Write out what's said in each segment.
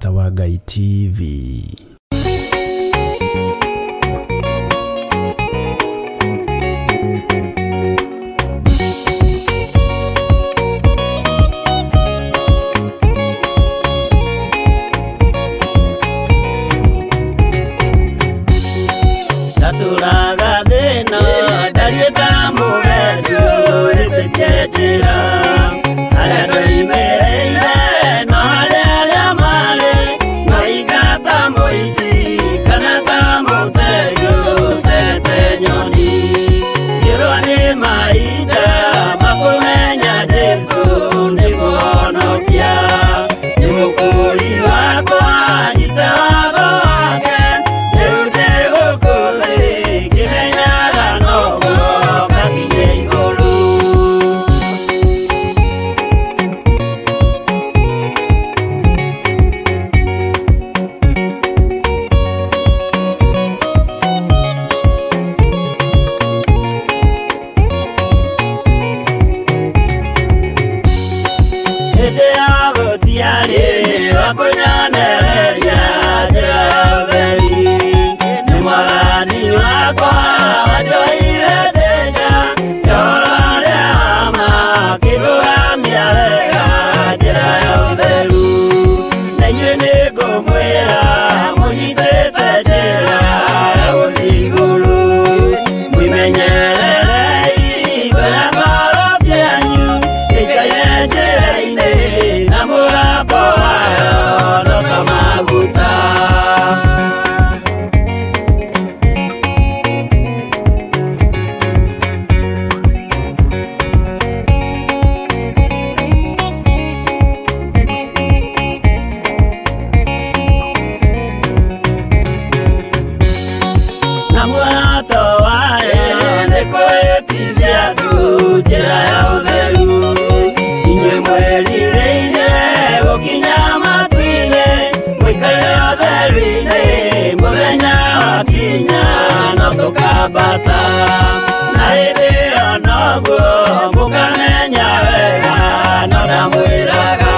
Mũrata wa Ngai TV. Ndatũraga thĩna ndariĩ ta mũgendi ũhĩtĩtie njĩra harĩa ndoimĩrĩire no harĩa arĩa marĩ maringa ta mũici kana ta mũtegi ũtete nyoni ngĩrwo nĩ mahinda makũmenya Jesũ nĩ kũhonokia nĩ mũkũri wakwa nyita watho wake rĩu ndĩ gũkũ thĩ ngĩmenyaga noguo ngakinye igũrũ. Hĩndĩ ya gũtiarĩ wa kũnyonereria njĩra ya ũtheri nĩ mwathani wakwa wanjoire ndĩ nja ya ũhoro ũrĩa wa ma akĩndũgamia wega njĩra ya ũtheru na inyuĩ nĩngũmwĩra mũnyitĩte njĩra ya gũthiĩ igũrũ mwĩmenyererei kwĩra ngoro cianyu ikaire njĩra-inĩ na mũgambo wayo no ta maguta. Na muoroto wayo nĩ kwĩtithia andũ njĩra ya ũtheru inyuĩ mwĩrirĩire gũkinya matu-inĩ mũikare ũtheru-inĩ mũthenya wakinya no tũkambata na hĩndĩ ĩyo noguo mũkamenya wega no ndamwĩraga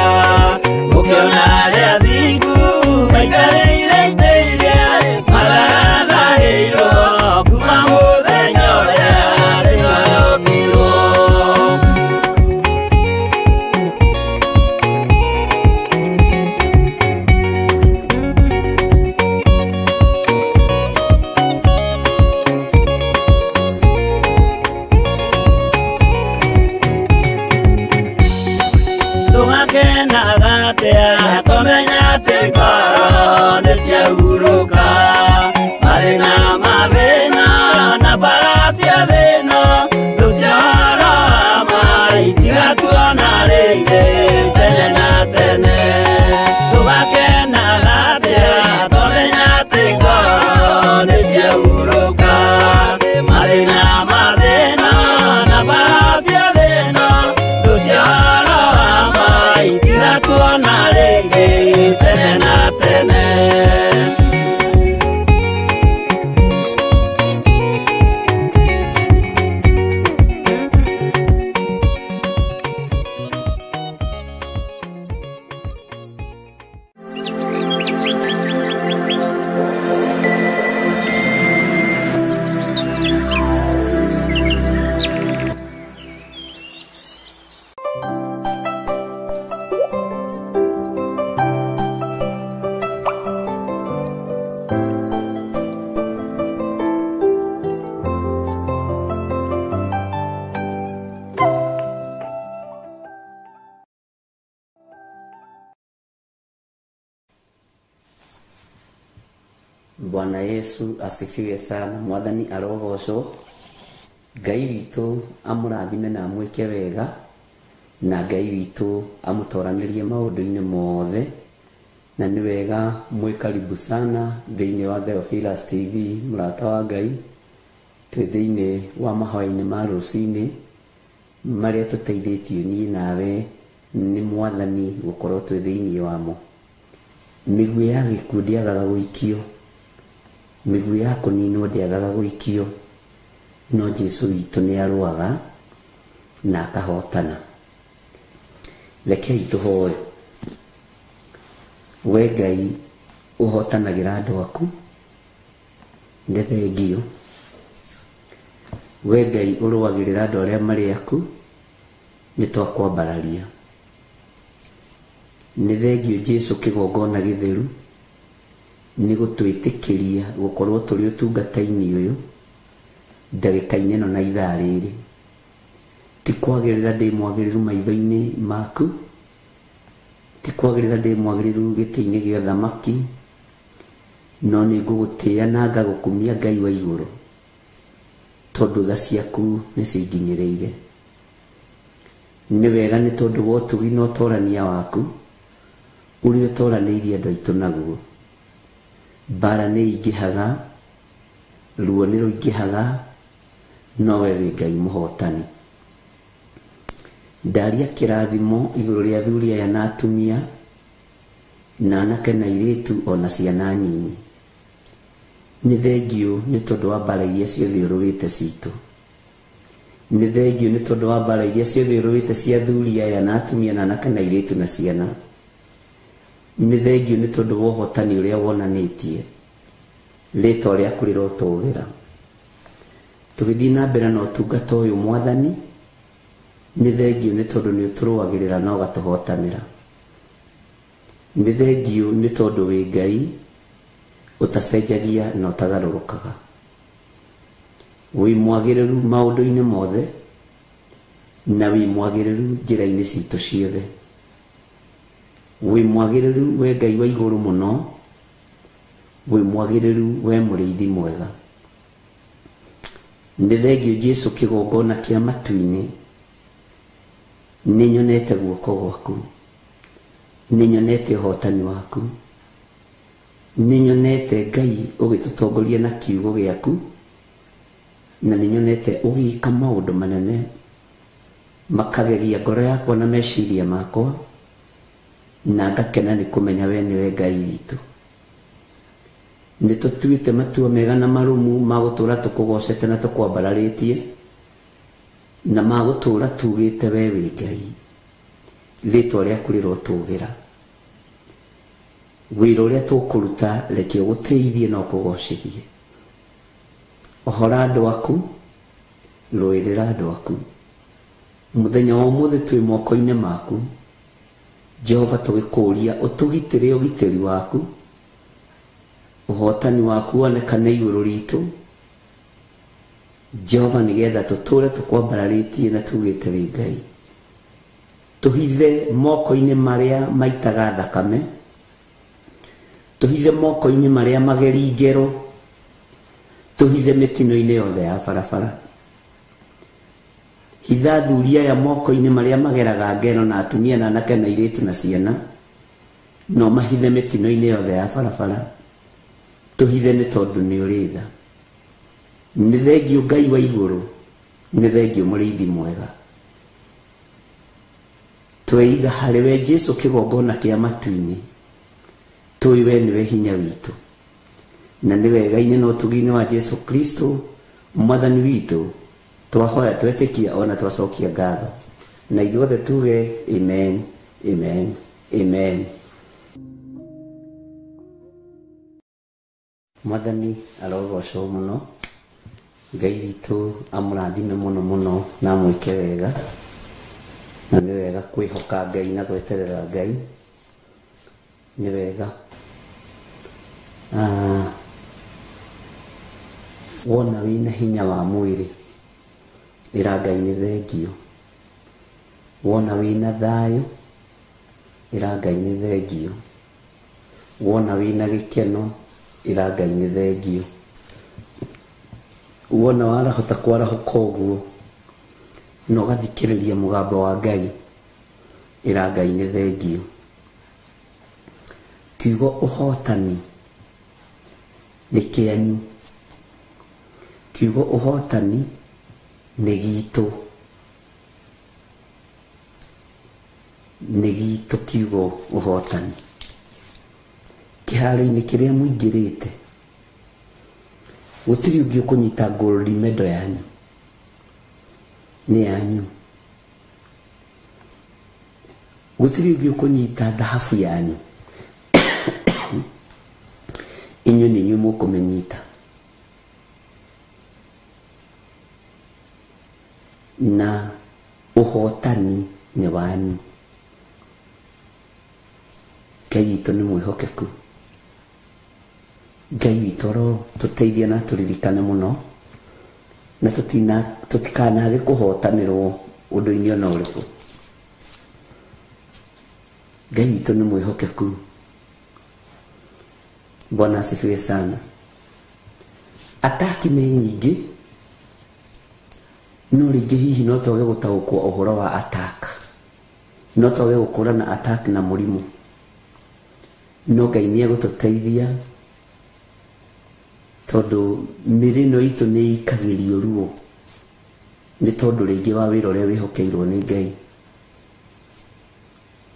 mũkĩona arĩa athingu maikarĩire itĩ iria matarathahĩirwo kuma mũthenya ũrĩa thĩ yombirwo. Tũgakenaga atĩa tũmenya atĩ ngoro nĩ ciahurũka mathĩna mathĩna na mbara cia thĩna rĩu cia ũhoro wa ma itigatuona rĩngĩ tene na tene. Tũgakenaga atĩa tũmenya atĩ ngoro nĩ ciahurũka mathĩna mathĩna na mbara cia thĩna rĩu cia ũhoro wa ma itigatuona rĩngĩ tene na tene. Bwana Yesu asifiwe sana. Mwathani arogocwo. Ngai witũ amũrathime na amwĩke wega na Ngai witũ amũtoranĩrie maũndũ-inĩ mothe na nĩ wega mwĩ karibu sana thĩinĩ wa Theophilus TV mũrata wa Ngai twĩ thĩinĩ wa mahoya-inĩ ma rũcinĩ marĩa tũteithĩtio niĩ nawe nĩ Mwathani gũkorwo twĩ thĩinĩ wamo. Mĩguĩ ya gĩkuũ ndĩagaga gũikio, mĩguĩ ya kũninwo ndĩagaga gũikio, no Jesũ witũ nĩ arũaga na akahotana. Rekei tũhoe. We Ngai ũhotanagĩra andũ aku, nĩ thengio. We Ngai ũrũagĩrĩra andũ arĩa marĩ aku, nĩ twakwambararia. Nĩ thengio Jesu kĩgongona gĩtheru nĩ gũtwĩtĩkĩria gũkorwo tũrĩ ũtungata-inĩ ũyũ ndagĩka-inĩ ĩno na ithaa rĩrĩ. Ti kwagĩrĩra ndĩ mwagĩrĩru maitho-inĩ maku, ti kwagĩrĩra ndĩ mwagĩrĩru gĩtĩ-inĩ gĩa ũthamaki, no nĩ ngũgũtĩĩa na ngagũkumia Ngai wa igũrũ, tondũ tha ciaku nĩ cinginyĩrĩire. Nĩ wega nĩ tondũ wa ũtugi na ũtorania waku ũrĩa ũtoranĩirie andũ aitũ naguo. Mbara nĩ ingĩhaga, ruo nĩ rũingĩhaga, no we wĩ Ngai mũhotani. Ndaria kĩrathimo igũrũ rĩa athuri aya na atumia, na anake na airĩtu ona ciana nyinyi. Nĩ thengio nĩ tondũ wa mbara iria ciothe ũrũĩte citũ. Nĩ thengio nĩ tondũ wa mbara iria ciothe ũrũĩte cia athuri aya na atumia na anake na airĩtu na ciana. Nĩ thengio nĩ tondũ wa ũhotani ũrĩa wonanĩtie, rĩtwa rĩaku rĩrotũgĩra. Tũgĩthiĩ na mbere na ũtungata ũyũ Mwathani, nĩ thengio nĩ tondũ nĩ ũtũrũagĩrĩra na ũgatũhotanĩra. Nĩ thengio nĩ tondũ wĩ Ngai ũtacenjagia na ũtagarũrũkaga. Wĩ mwagĩrĩru maũndũ-inĩ mothe, na wĩ mwagĩrĩru njĩra-inĩ citũ ciothe. Wĩ mwagĩrĩru we Ngai wa igũrũ mũno, wĩ mwagĩrĩru we mũrĩithi mwega. Nĩ thengio Jesu kĩgongona kĩa matu-inĩ, nĩ nyonete guoko gwaku, nĩ nyonete ũhotani waku, nĩ nyonete Ngai ũgĩtũtongoria na kiugo gĩaku, na nĩ nyonete ũgĩka maũndũ manene makagegia ngoro yakwa na meciria makwa, na ngakena nĩ kũmenya we nĩwe Ngai witũ. Nĩ tũtuĩte matua mega na marũmu ma gũtũũra tũkũgocete na tũkwambararĩtie, na ma gũtũũra tugĩte we wĩ Ngai. Rĩtwa rĩaku rĩrotũgĩra. Wĩra ũrĩa tũkũruta reke ũgũteithie na ũkũgocithie. Ohora andũ aku, rũĩrĩra andũ aku. Mũthenya wa ũmũthĩ twĩ moko-inĩ maku. Jehova tũgĩkũũria ũtũgitĩre ũgitĩri waku, ũhotani waku wonekane igũrũ ritũ. Jehova nĩgetha tũtũũre tũkwambararĩtie na tugĩte wĩ Ngai. Tũhithe moko-inĩ marĩa maitaga thakame, tũhithe moko-inĩ marĩa mageri ngero, tũhithe mĩtino-inĩ yothe ya barabara. Hitha athuri aya moko-inĩ marĩa mageraga ngero na atumia na anake na airĩtu na ciana, no mahithe mĩtino-inĩ yothe ya barabara. Tũhithe nĩ tondũ nĩ ũrĩ tha. Nĩ thengio Ngai wa igũrũ, nĩ thengio mũrĩithi mwega. Tweiga harĩ we Jesu kĩgongona kĩa matu-inĩ, tũĩ we nĩwe hinya witũ, na nĩ wega-inĩ na ũtugi-inĩ wa Jesu Kristo Mwathani witũ twahoya twetĩkia ona twacokia ngatho, na ithuothe tuge amen, amen, amen. Mwathani arogocwo mũno. Ngai witũ amũrathime mũno mũno na amwĩke wega. Na nĩ wega kwĩhoka Ngai na gweterera Ngai, nĩ wega. Wona wĩna hinya wa mwĩrĩ, ĩra Ngai nĩ thengio. Wona wĩna thayũ, ĩra Ngai nĩ thengio. Wona wĩna gĩkeno, ĩra Ngai nĩ thengio. Wona warahota kwarahũka ũguo na ũgathikĩrĩria mũgambo wa Ngai, ĩra Ngai nĩ thengio. Kiugo ũhotani nĩ kĩanyu. Kiugo ũhotani nĩ gitũ. Nĩ gitũ kiugo ũhotani. Kĩharo-inĩ kĩrĩa mũingĩrĩte, gũtirĩ ũngĩ ũkũnyita gold medal yanyu, nĩ yanyu. Gũtirĩ ũngĩ ũkũnyita thahabu yanyu, Inyuĩ nĩ inyuĩ mũkũmĩnyita. Na ũhotani nĩ wanyu. Ngai witũ nĩ mwĩhokeku. Ngai witũ arotũteithia na atũririkane mũno, na tũtikanage kũhotanĩrwo ũndũ-inĩ ona ũrĩkũ. Ngai witũ nĩ mwĩhokeku. Bwana asifiwe sana. Ataki nĩ nyingĩ, no rĩngĩ hihi no twage gũtaũkwo ũhoro wa attack, no twage gũkũrana attack na mũrimũ, no Ngai nĩ egũtũteithia tondũ mĩĩrĩ ĩno itũ nĩ ĩikagĩrio ruo nĩ tondũ rĩngĩ wa wĩra ũrĩa wĩhokeirwo nĩ Ngai.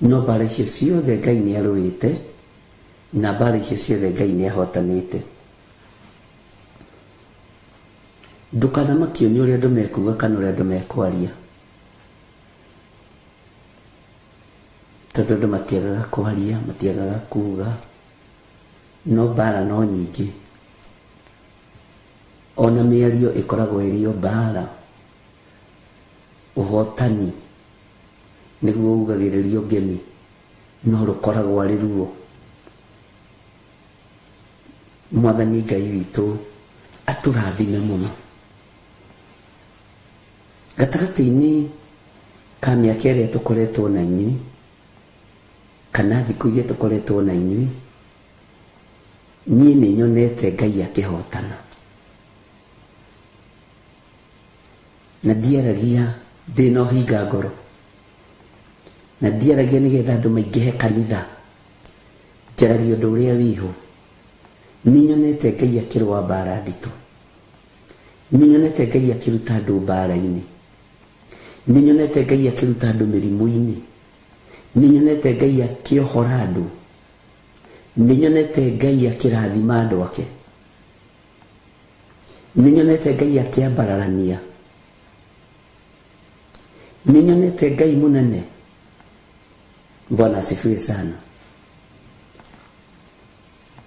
No mbara icio ciothe Ngai nĩ arũĩte, na mbara icio ciothe Ngai nĩ ahotanĩte. Ndũkanamakio nĩ ũrĩa andũ mekuga kana ũrĩa andũ mekwaria, tondũ andũ matiagaga kwaria, matiagaga kuga, no mbara no nyingĩ. Ona mĩario ĩkoragwo ĩrĩ o mbara. Ũhotani nĩguo ugagĩrĩrio ngemi, no rũkoragwo arĩ ruo. Mwathani Ngai witũ atũrathime mũno. Gatagatĩ-inĩ ka mĩaka ĩrĩa tũkoretwo na inyuĩ, kana thikũ iria tũkoretwo na inyuĩ, niĩ nĩ nyonete Ngai akĩhotana. Na ndiaragia ndĩ na ũhinga ngoro, na ndiaragia nĩgetha andũ maingĩhe kanitha, njaragia ũndũ ũrĩa wĩho. Nĩ nyonete Ngai akĩrũa mbara nditũ, nĩ nyonete Ngai akĩruta andũ mbara-inĩ, nĩ nyonete Ngai akĩruta andũ mĩrimũ-inĩ, nĩ nyonete Ngai akĩohora andũ, nĩ nyonete Ngai akĩrathima andũ ake, nĩ nyonete Ngai akĩambararania, nĩ nyonete Ngai mũnene. Bwana asifiwe sana.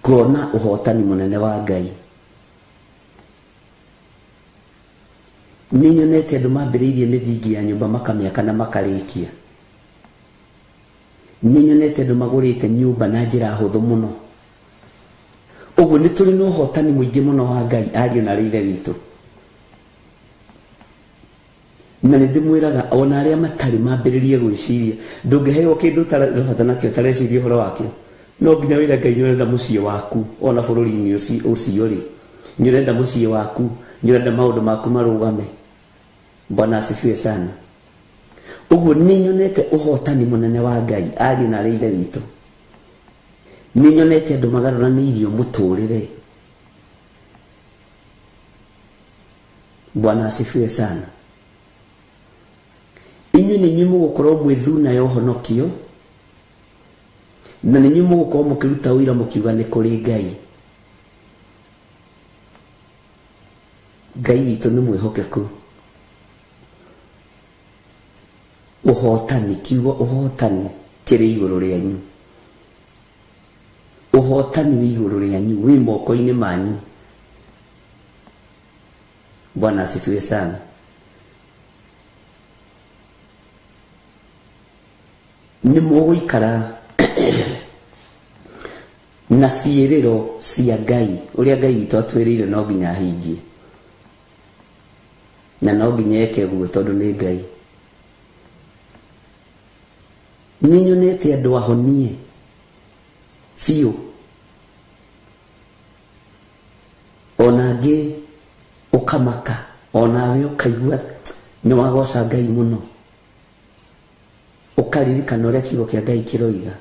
Ngona ũhotani mũnene wa Ngai. Nĩ nyonete andũ mambĩrĩirie mĩthingi ya nyũmba makamĩaka na makarĩkia. Nĩ nyonete andũ magũrĩte nyũmba na njĩra hũthũ mũno. Ũguo nĩ tũrĩ na ũhotani mũingĩ mũno wa Ngai, ariũ na ithe witũ. Na nĩ ndĩmwĩraga ona arĩa matarĩ mambĩrĩrie gwĩciria, ndũngĩheo kĩndũ ũtarabata nakĩo ũtareciria ũhoro wakĩo. No nginya wĩre Ngai nĩ ũrenda mũciĩ waku, ona bũrũri-inĩ ũcio rĩ, nĩ ũrenda mũciĩ waku, nĩ ũrenda maũndũ maku marũgame. Bwana asifiwe sana. Ũguo nĩ nyonete ũhotani mũnene wa Ngai, ariũ na ithe witũ. Nĩ nyonete andũ magarũranĩirio mũtũrĩre. Bwana asifiwe sana. Inyuĩ nĩ inyuĩ mũgũkorwo mwĩ thuna ya ũhonokio, na nĩ inyuĩ mũgũkorwo mũkĩruta ũira mũkiuga nĩ kũrĩ Ngai. Ngai witũ nĩ mwĩhokeku. Ũhotani, kiugo ũhotani kĩrĩ igũrũ rĩanyu. Ũhotani wĩ igũrũ rĩanyu, wĩ moko-inĩ manyu. Bwana asifiwe sana. Nĩ mũgũikara na ciĩrĩro cia Ngai, ũrĩa Ngai witũ atwĩrĩire no nginya ahingie, na no nginya eke guo tondũ nĩ Ngai. Nĩ nyonete andũ ahonie biũ, ona angĩ ũkamaka, onawe ũkaigua nĩ wagoca Ngai mũno, ũkaririkana ũrĩa kiugo kĩa Ngai kĩroiga.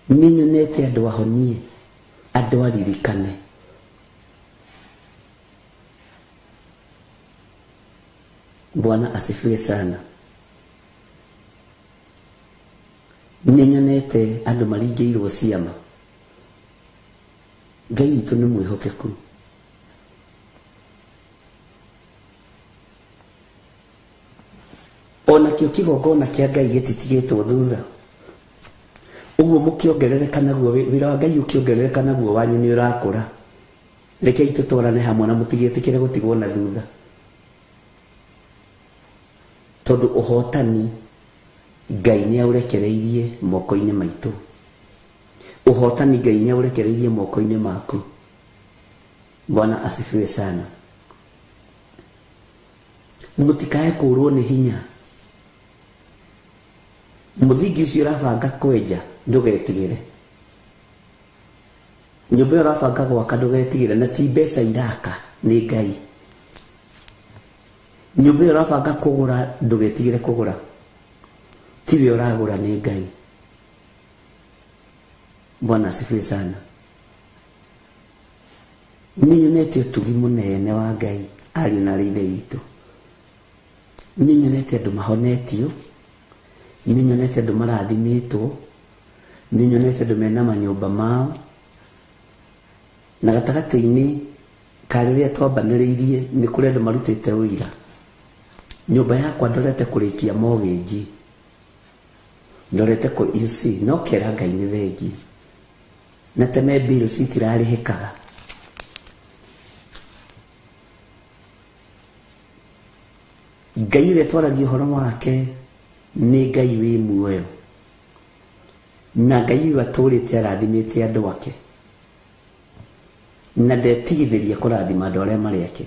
Nĩ nyonete andũ ahonie, andũ aririkane. Bwana asifiwe sana. Nĩ nyonete andũ maringĩirwo ciama. Ngai witũ nĩ mwĩhokeku. Ona kĩo kĩgongona kĩa Ngai gĩtitigĩtwo thutha. Ũguo mũkĩongerereka naguo wĩra wa Ngai ũkĩongerereka naguo wanyu nĩ ũrakũra. Rekei tũtwarane hamwe na mũtigetĩkĩre gũtigwo na thutha. Tondũ ũhotani Ngai nĩ aũrekereirie moko-inĩ maitũ. Ũhotani Ngai nĩ aũrekereirie moko-inĩ maku. Bwana asifiwe sana. Mũtikae kũrwo nĩ hinya. Mũthingi ũcio ũrabanga kwenja ndũgetigĩre. Nyũmba ĩyo ũrabanga gwaka ndũgetigĩre, na ti mbeca iraka nĩ Ngai. Nyũmba ĩyo ũrabanga kũgũra ndũgetigĩre kũgũra, tiwe ũragũra nĩ Ngai. Bwana asifiwe sana. Nĩ nyonete ũtugi mũnene wa Ngai ariũ na aarĩ ithe witũ. Nĩ nyonete andũ mahonetio, nĩ nyonete andũ marathimĩtwo, nĩ nyonete andũ mena manyũmba mao. Na gatagatĩ-inĩ ka rĩrĩa twambanĩrĩirie nĩ kũrĩ andũ marutĩte ũira. Nyũmba yakwa ndorete kũrĩkia mortgage, ndorete you see, no kera Ngai nĩ thengi. Na tene bills itirarĩhĩkaga. Ngai ũrĩa twaragia ũhoro wake nĩ Ngai wĩ muoyo. Na Ngai ũyũ atũrĩte arathimĩte andũ ake. Na ndetigithĩria kũrathima andũ arĩa marĩ ake.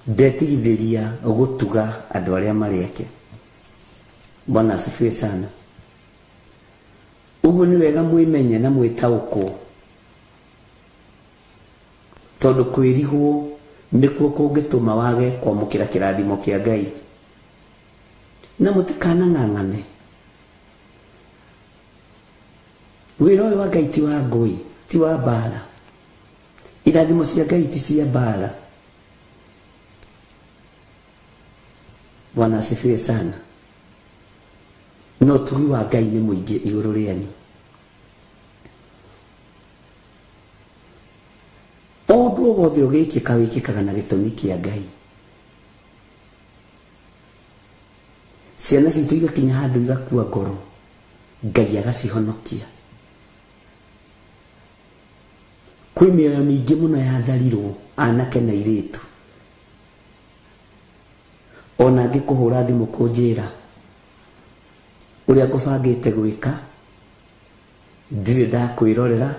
Ndetigithĩria gũtuga andũ arĩa marĩ ake. Bwana asifiwe sana. Ũguo nĩ wega mwĩmenye na mwĩtaũkwo. Tondũ kwĩrigwo nĩkuo kũngĩtũma wage kwamũkĩra kĩrathimo kĩa Ngai. Na mũtikanang'ang'ane. Wĩra ũyũ wa Ngai ti wa ngũĩ, ti wa mbara. Irathimo cia Ngai ti cia mbara. Bwana asifiwe sana. No ũtugi wa Ngai nĩ mũingĩ igũrũ rĩanyu. Ũndũ o wothe ũgĩkĩka wĩkĩkaga na gĩtũmi kĩa Ngai. Ciana citũ igakinya handũ igakua ngoro, Ngai agacihonokia. Kwĩ mĩoyo mĩingĩ mũno yatharirwo anake na airĩtu. Ona angĩkũhũra thimũ kũnjĩra ũrĩa ngũbangĩte gwĩka, ndirĩ ndakwĩrorera,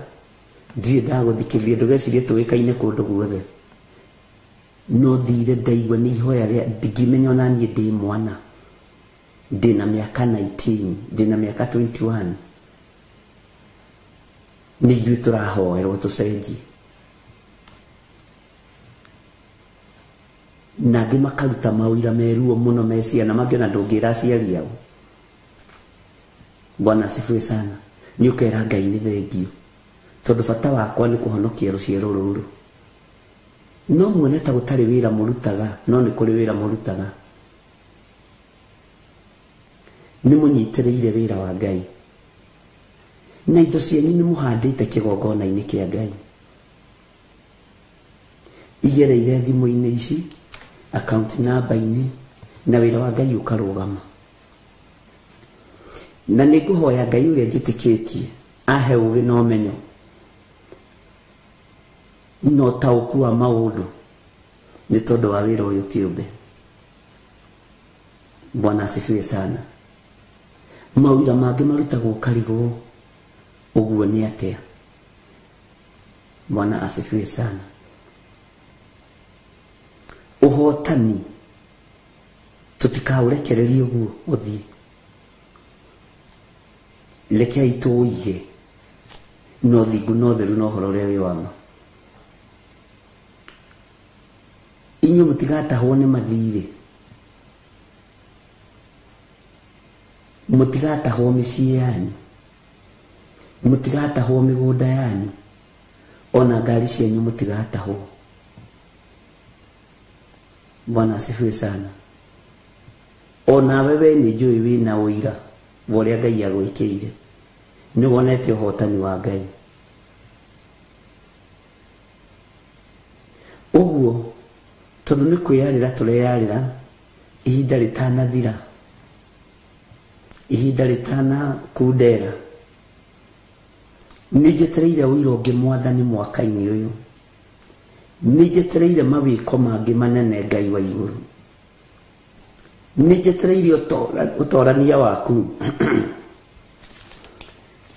ndirĩ ndagũthikĩrĩria, ndũgecirie tũĩkaine kũndũ guothe. No thire ndaigua nĩ ihoya rĩa ndingĩmenya ona niĩ ndĩ mwana. Ndĩna mĩaka 19, ndĩna mĩaka 21. Nĩ ithuĩ tũrahoerwo tũcenjie. Na angĩ makaruta mawĩra meruo mũno me ciana, mangĩona ndũngĩra aciari ao. Bwana asifiwe sana. Nĩ ũkera Ngai nĩ thengio. Tondũ bata wakwa nĩ kũhonokia rũciaro rũrũ. No muone ta gũtarĩ wĩra mũrutaga, no nĩ kũrĩ wĩra mũrutaga. Nĩ mũnyitĩrĩire wĩra wa Ngai. Na indo cianyu nĩ mũhandĩte kĩgongona-inĩ kĩa Ngai. Igereire thimũ-inĩ ici, account number-inĩ, na wĩra wa Ngai ũkarũgama. Na nĩ ngũhoya Ngai ũrĩa njĩtĩkĩtie ahe ũũgĩ na ũmenyo na ũtaũku wa maũndũ nĩ tondũ wa wĩra ũyũ kĩũmbe. Bwana asifiwe sana. Mawĩra mangĩ marutagwo karigwo ũguo nĩ atĩa? Bwana asifiwe sana. Ũhotani tũtikaũrekererie ũguo ũthiĩ. Rekei tũũige na ũthingu na ũtheru na ũhoro ũrĩa wĩ wa ma. Inyuĩ mũtigatahwo nĩ mathirĩ, mũtigatahwo mĩciĩ yanyu, mũtigatahwo mĩgũnda yanyu, ona ngari cianyu mũtigatahwo. Bwana asifiwe sana. Ona wewe nĩ njũĩ wĩna ũira wa ũrĩa Ngai agwĩkĩire. Nĩ wonete ũhotani wa Ngai. Ũguo tondũ nĩ kwĩyarĩra tũreyarĩra ihinda rĩtanathira, Ihinda rĩtana kundera. Nĩnjetereire ũira ũngĩ mwathani mwaka-inĩ ũyũ. Nĩnjetereire mawĩko mangĩ manene Ngai wa igũrũ. Nĩnjetereire ũtorania waku.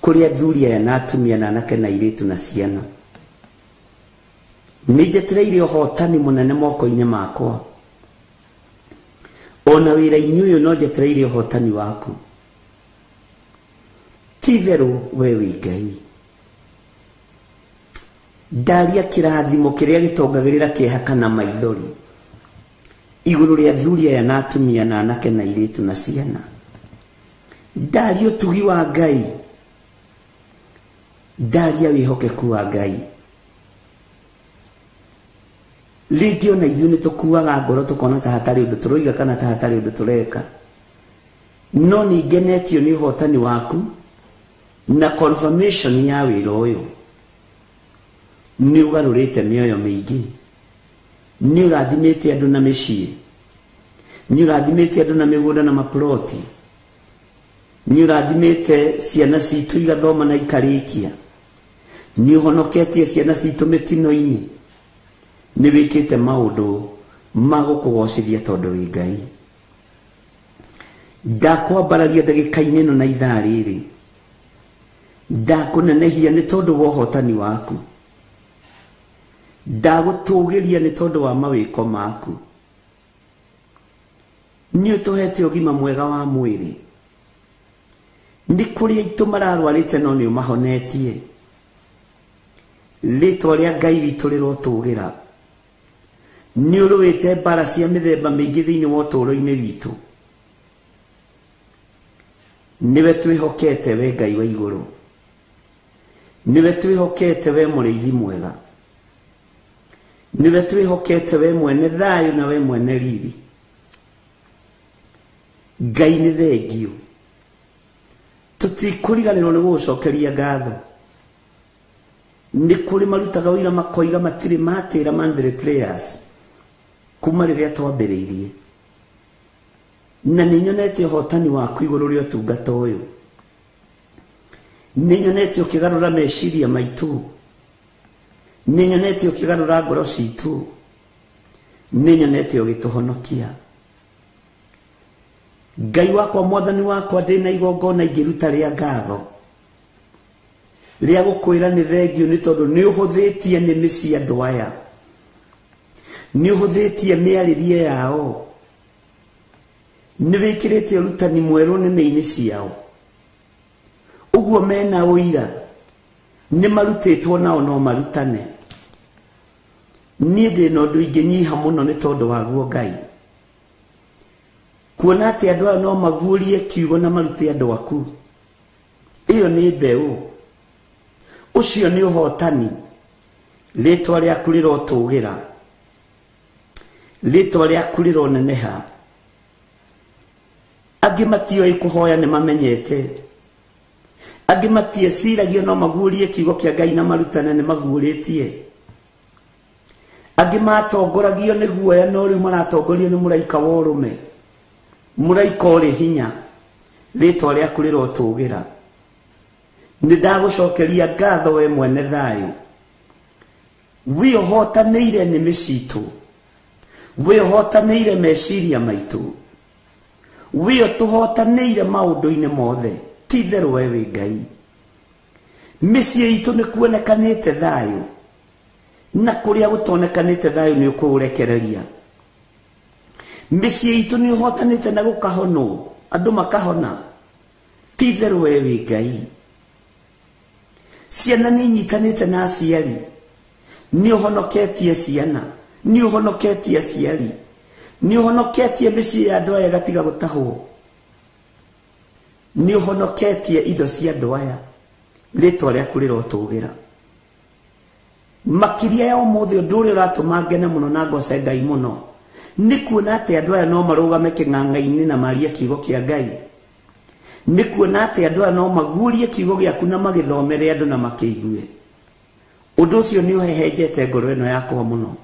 Kũrĩ athuri aya na atumia na anake na airĩtu na ciana. Nĩnjetereire ũhotani mũnene moko-inĩ makwa. Ona wĩra-inĩ ũyũ no njetereire ũhotani waku. Ti-itherũ we wĩ Ngai. Ndaria kĩrathimo kĩrĩa gĩtongagĩrĩra kĩeha kana maithori igũrũ rĩa athuri aya na atumia na anake na airĩtu na ciana. Ndaria ũtugi wa Ngai. Ndaria wĩhokeku wa Ngai. Rĩngĩ ona ithuĩ nĩ tũkuaga ngoro tũkona ta hatarĩ ũndũ tũroiga kana ta hatarĩ ũndũ tũreka. No nĩngenetio nĩ ũhotani waku na confirmation ya wĩra ũyũ. Nĩ ũgarũrĩte mĩoyo mĩingĩ. Nĩ ũrathimĩte andũ na mĩciĩ. Nĩ ũrathimĩte andũ na mĩgũnda na maploti. Nĩ ũrathimĩte ciana citũ igathoma na ikarĩkia. Nĩ ũhonoketie ciana citũ mĩtino-inĩ. Nĩ wĩkĩte maũndũ ma gũkũgocithia tondũ wĩ Ngai. Ndakwambararia ndagĩka-inĩ ĩno na ithaa rĩrĩ. Ndakũnenehia nĩ tondũ wa ũhotani waku. Ndagũtũgĩria nĩ tondũ wa mawĩko maku. Nĩ ũtũhete ũgima mwega wa mwĩrĩ. Nĩ kũrĩ aitũ mararwarĩte no nĩ ũmahonetie. Rĩtwa rĩa Ngai witũ rĩrotũgĩra. Nĩ ũrũĩte mbara cia mĩthemba mĩingĩ thĩinĩ wa ũtũũro-inĩ witũ. Nĩwe twĩhokete we Ngai wa igũrũ. Nĩwe twĩhokete we mũrĩithi mwega. Nĩwe twĩhokete we mwene thayũ na we mwene riri. Ngai nĩ thengio. Tũtikũriganĩrwo nĩ gũgũcokeria ngatho. Nĩ kũrĩ marutaga wĩra makoiga matirĩ matĩra monthly prayers kuma rĩrĩa twambĩrĩirie. Na nĩ nyonete ũhotani waku igũrũ rĩa ũtungata ũyũ. Nĩ nyonete ũkĩgarũra meciria maitũ. Nĩ nyonete ũkĩgarũra ngoro citũ. Nĩ nyonete ũgĩtũhonokia. Ngai wakwa mwathani wakwa ndĩna igongona ingĩruta rĩa ngatho. Rĩa gũkwĩra nĩ thengio nĩ tondũ nĩ ũhũthĩtie nĩmĩ cia andũ aya. Nĩ ũhũthĩtie mĩarĩrie yao. Nĩ wĩkĩrĩte ũrutani mwerũ nĩmĩ-inĩ ciao. Ũguo mena ũira nĩ marutĩtwo nao no marutane. Niĩ ndĩna ũndũ ingĩnyiha mũno nĩ tondũ waguo Ngai. Kuona atĩ andũ aya no maguũrie kiugo na marute andũ aku. Ĩyo nĩ mbeũ. Ũcio nĩ ũhotani. Rĩtwa rĩaku rĩrotũgĩra. Rĩtwa rĩaku rĩroneneha. Angĩ matioĩ kũhoya nĩ mamenyete. Angĩ matieciragia no maguũrie kiugo kĩa Ngai na marutane nĩ maguũrĩtie. Angĩ matongoragio nĩ guoya no rĩu maratongorio nĩ mũraika wa ũrũme. Mũraika ũrĩ hinya. Rĩtwa rĩaku rĩrotũgĩra. Nĩ ndagũcokeria ngatho we mwene thayũ. Wĩhotanĩire nĩmĩ citũ. Wĩhotanĩire meciria maitũ. Wĩtũhotanĩire maũndũ-inĩ mothe. Ti-itherũ we wĩ Ngai. Mĩciĩ itũ nĩ kuonekanĩte thayũ. Na kũrĩa gũtonekanĩte thayũ nĩ ũkũũrekereria. Mĩciĩ itũ nĩ ũhotanĩte na gũkahonwo, andũ makahona. Ti-itherũ we wĩ Ngai. Ciana nĩ inyitanĩte na aciari. Nĩ ũhonoketie ciana. Nĩ ũhonoketie aciari. Nĩ ũhonoketie mĩciĩ ya andũ aya ĩgatiga gũtahwo. Nĩ ũhonoketie indo cia andũ aya. Rĩtwa rĩaku rĩrotũgĩra. Makĩria ya ũmũthĩ ũndũ ũrĩa ũratũma ngene mũno na ngoce Ngai mũno nĩ kuona atĩ andũ aya no marũgame kĩng'ang'a-inĩ na marie kiugo kĩa Ngai. Nĩ kuona atĩ andũ aya no maguũrie kiugo gĩaku na magĩthomere andũ na makĩigue. Ũndũ ũcio nĩ ũhehenjete ngoro ĩno yakwa mũno.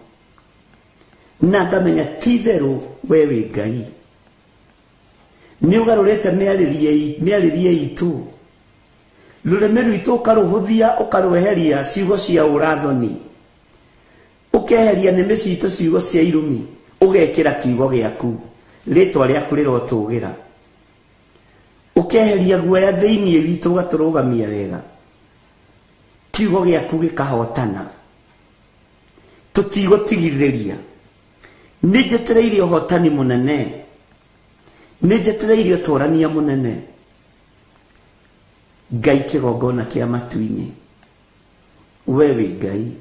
Na ngamenya ti-itherũ we wĩ Ngai. Nĩ ũgarũrĩte mĩarĩrie itũ. Rũrĩmĩ rwitũ ũkarũhũthia ũkarweheria ciugo cia ũrathoni. Ũkeheria nĩmĩ citũ ciugo cia irumi, ũgekĩra kiugo gĩaku, rĩtwa rĩaku rĩrotũgĩra. Ũkeheria guoya thĩinĩ witũ ũgatũrũgamia wega. Kiugo gĩaku gĩkahotana. Tũtigũtigithĩria. Nĩ njetereire ũhotani mũnene. Nĩ njetereire ũtũrania mũnene. Ngai kĩgongona kĩa matu-inĩ. We wĩ Ngai.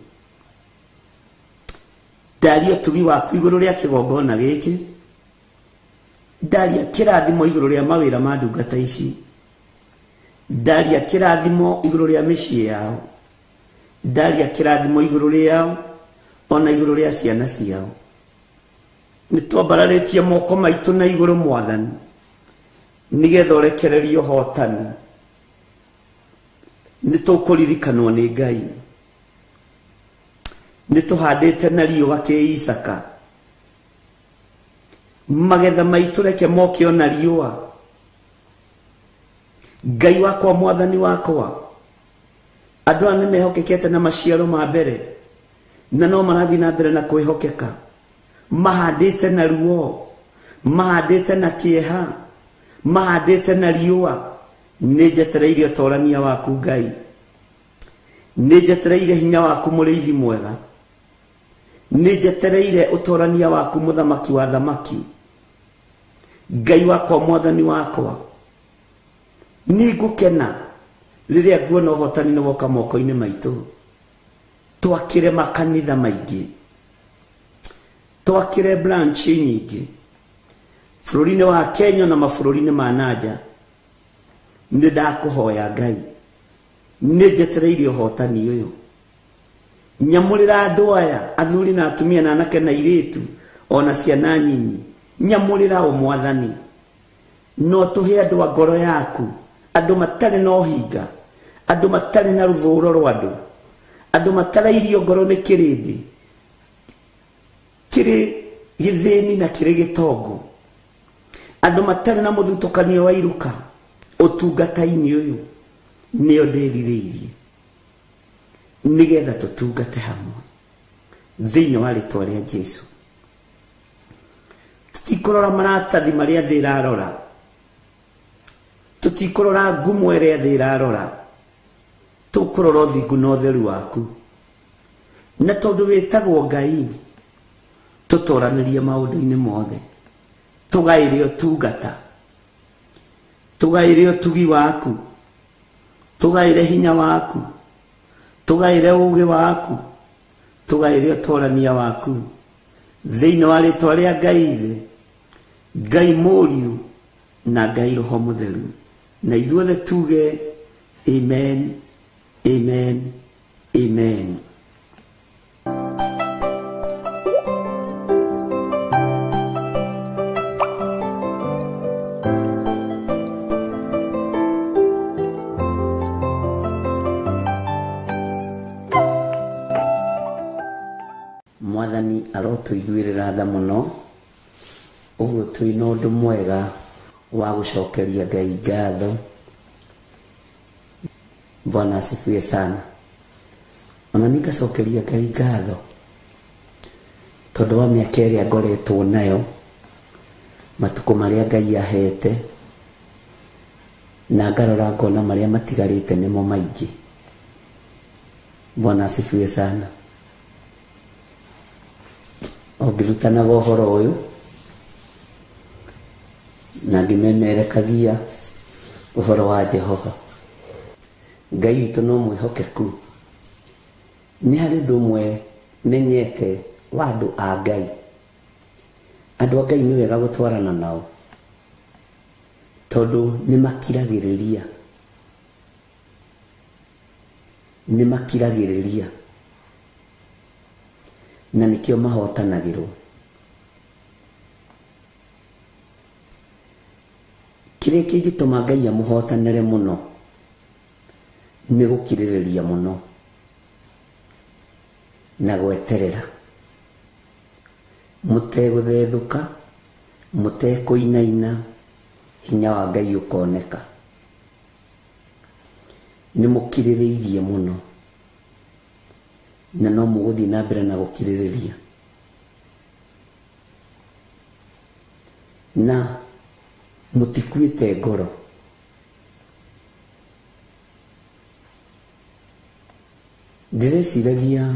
Ndaria ũtugi waku igũrũ rĩa kĩgongona gĩkĩ. Ndaria kĩrathimo igũrũ rĩa mawĩra ma ndungata ici. Ndaria kĩrathimo igũrũ rĩa mĩciĩ yao. Ndaria kĩrathimo igũrũ rĩao ona igũrũ rĩa ciana ciao. Nĩ twambararĩtie moko maitũ na igũrũ Mwathani, nĩgetha ũrekererie ũhotani. Nĩ tũkũririkanwo nĩ Ngai. Nĩ tũhandĩte na riũa kĩ Isaka. Magetha maitũ reke moke ona riũa. Ngai wakwa, Mwathani wakwa, andũ aya nĩ mehokekete na maciaro ma mbere, na no marathiĩ na mbere na kwĩhokeka. Mahandĩte na ruo, mahandĩte na kĩeha, mahandĩte na riũa. Nĩ njetereire ũtorania waku Ngai. Nĩ njetereire hinya waku mũrĩithi mwega. Nĩ njetereire ũtorania waku mũthamaki wa thamaki. Ngai wakwa, Mwathani wakwa, nĩ ngũkena rĩrĩa nguona ũhotani nĩ woka moko-inĩ maitũ. Twakĩre makanitha maingĩ, twakĩre branch nyingĩ bũrũri-inĩ wa Kenya na mabũrũri-inĩ ma nanja. Nĩ ndakũhoya Ngai, nĩ njetereire ũhotani ũyũ. Nyamũrĩra andũ aya, athuri na atumia na anake na airĩtu ona ciana nyinyi. Nyamũrĩra o Mwathani. No tũhe andũ a ngoro yaku, andũ matarĩ na ũhinga, andũ matarĩ na rũthũro rwa andũ, andũ matarairio ngoro nĩ kĩrĩndĩ kĩrĩ gĩthĩni na kĩrĩ gĩtongo, andũ matarĩ na mũthutũkanio wa iruka. Ũtungata-inĩ ũyũ nĩo ndĩrirĩirie, nĩgetha tũtungate hamwe thĩinĩ wa rĩtwa rĩa Jesũ. Tũtikũrora maratathi marĩa thĩ ĩrarora, tũtikũrora ngumo ĩrĩa thĩ ĩrarora, tũkũrora ũthingu na ũtheru waku. Na tondũ wĩtagwo Ngai, tũtoranĩrie maũndũ-inĩ mothe, tũgaĩre ũtungata, tũgaĩre ũtugi waku, tũgaĩre hinya waku, tũgaĩre ũũgĩ waku, tũgaĩre ũtorania waku thĩinĩ wa rĩtwa rĩa Ngai Ithe, Ngai Mũriũ na Ngai Roho Mũtheru. Na ithuothe tuge amen, amen, amen. Mwathani arotũiguĩrĩra tha mũno, ũguo twĩna ũndũ mwega wa gũcokeria Ngai ngatho. Bwana asifiwe sana. Ona niĩ ngacokeria Ngai ngatho tondũ wa mĩaka ĩrĩa ngoretwo nayo, matukũ marĩa Ngai ahete, na ngarora ngona marĩa matigarĩte nĩmo maingĩ. Bwana asifiwe sana. O ngĩrutanaga ũhoro ũyũ na ngĩmemerekagia ũhoro wa Jehova. Ngai witũ no mwĩhokeku. Nĩ harĩ ũndũ ũmwe menyete wa andũ a Ngai. Andũ a Ngai nĩ wega gũtwarana nao, tondũ nĩ makiragĩrĩria. Nĩ makiragĩrĩria. Na nĩkĩo mahotanagĩrwo. Kĩrĩa kĩngĩtũma Ngai amũhotanĩre mũno nĩ gũkirĩrĩria mũno na gweterera, mũtegũthethũka, mũtekũinaina, Hinya wa Ngai ũkoneka. Nĩ mũkirĩrĩirie mũno na no mũgũthiĩ na mbere na gũkirĩrĩria. Na mũtikuĩte ngoro. Ndĩreciragia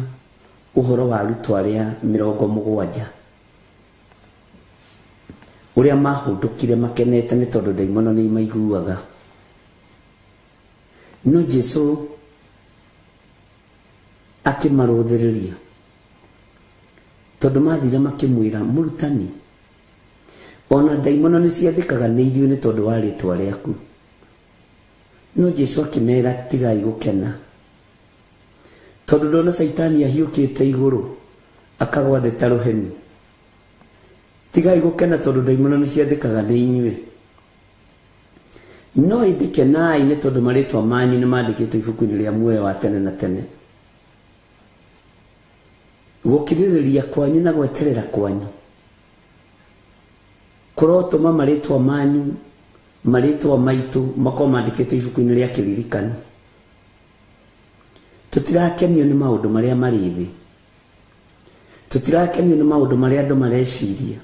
ũhoro wa arutwo arĩa 70 ũrĩa mahũndũkire makenete nĩ tondũ ndaimono nĩ imaiguaga. No Jesu akĩmarũthĩrĩria tondũ mathire makĩmwĩra, mũrutani, ona ndaimono nĩ ciathĩkaga nĩ ithuĩ nĩ tondũ wa rĩtwa rĩaku. No Jesu akĩmera, tigai gũkena, tondũ ndona Caitani ahiũkĩte igũrũ akagwa thĩ ta rũheni. Tigai gũkena tondũ ndaimono nĩ ciathĩkaga nĩ inyuĩ, no ĩndĩ kenai nĩ tondũ marĩtwa manyu nĩ mandĩkĩtwo ibuku-inĩ rĩa muoyo wa tene na tene. Gũkirĩrĩria kwanyu na gweterera kwanyu kũrotũma marĩtwa manyu, marĩtwa maitũ makorwo mandĩkĩtwo ibuku-inĩ rĩa kĩririkano. Tũtirakenio nĩ maũndũ marĩa marĩ thĩ, tũtirakenio nĩ maũndũ marĩa andũ mareciria,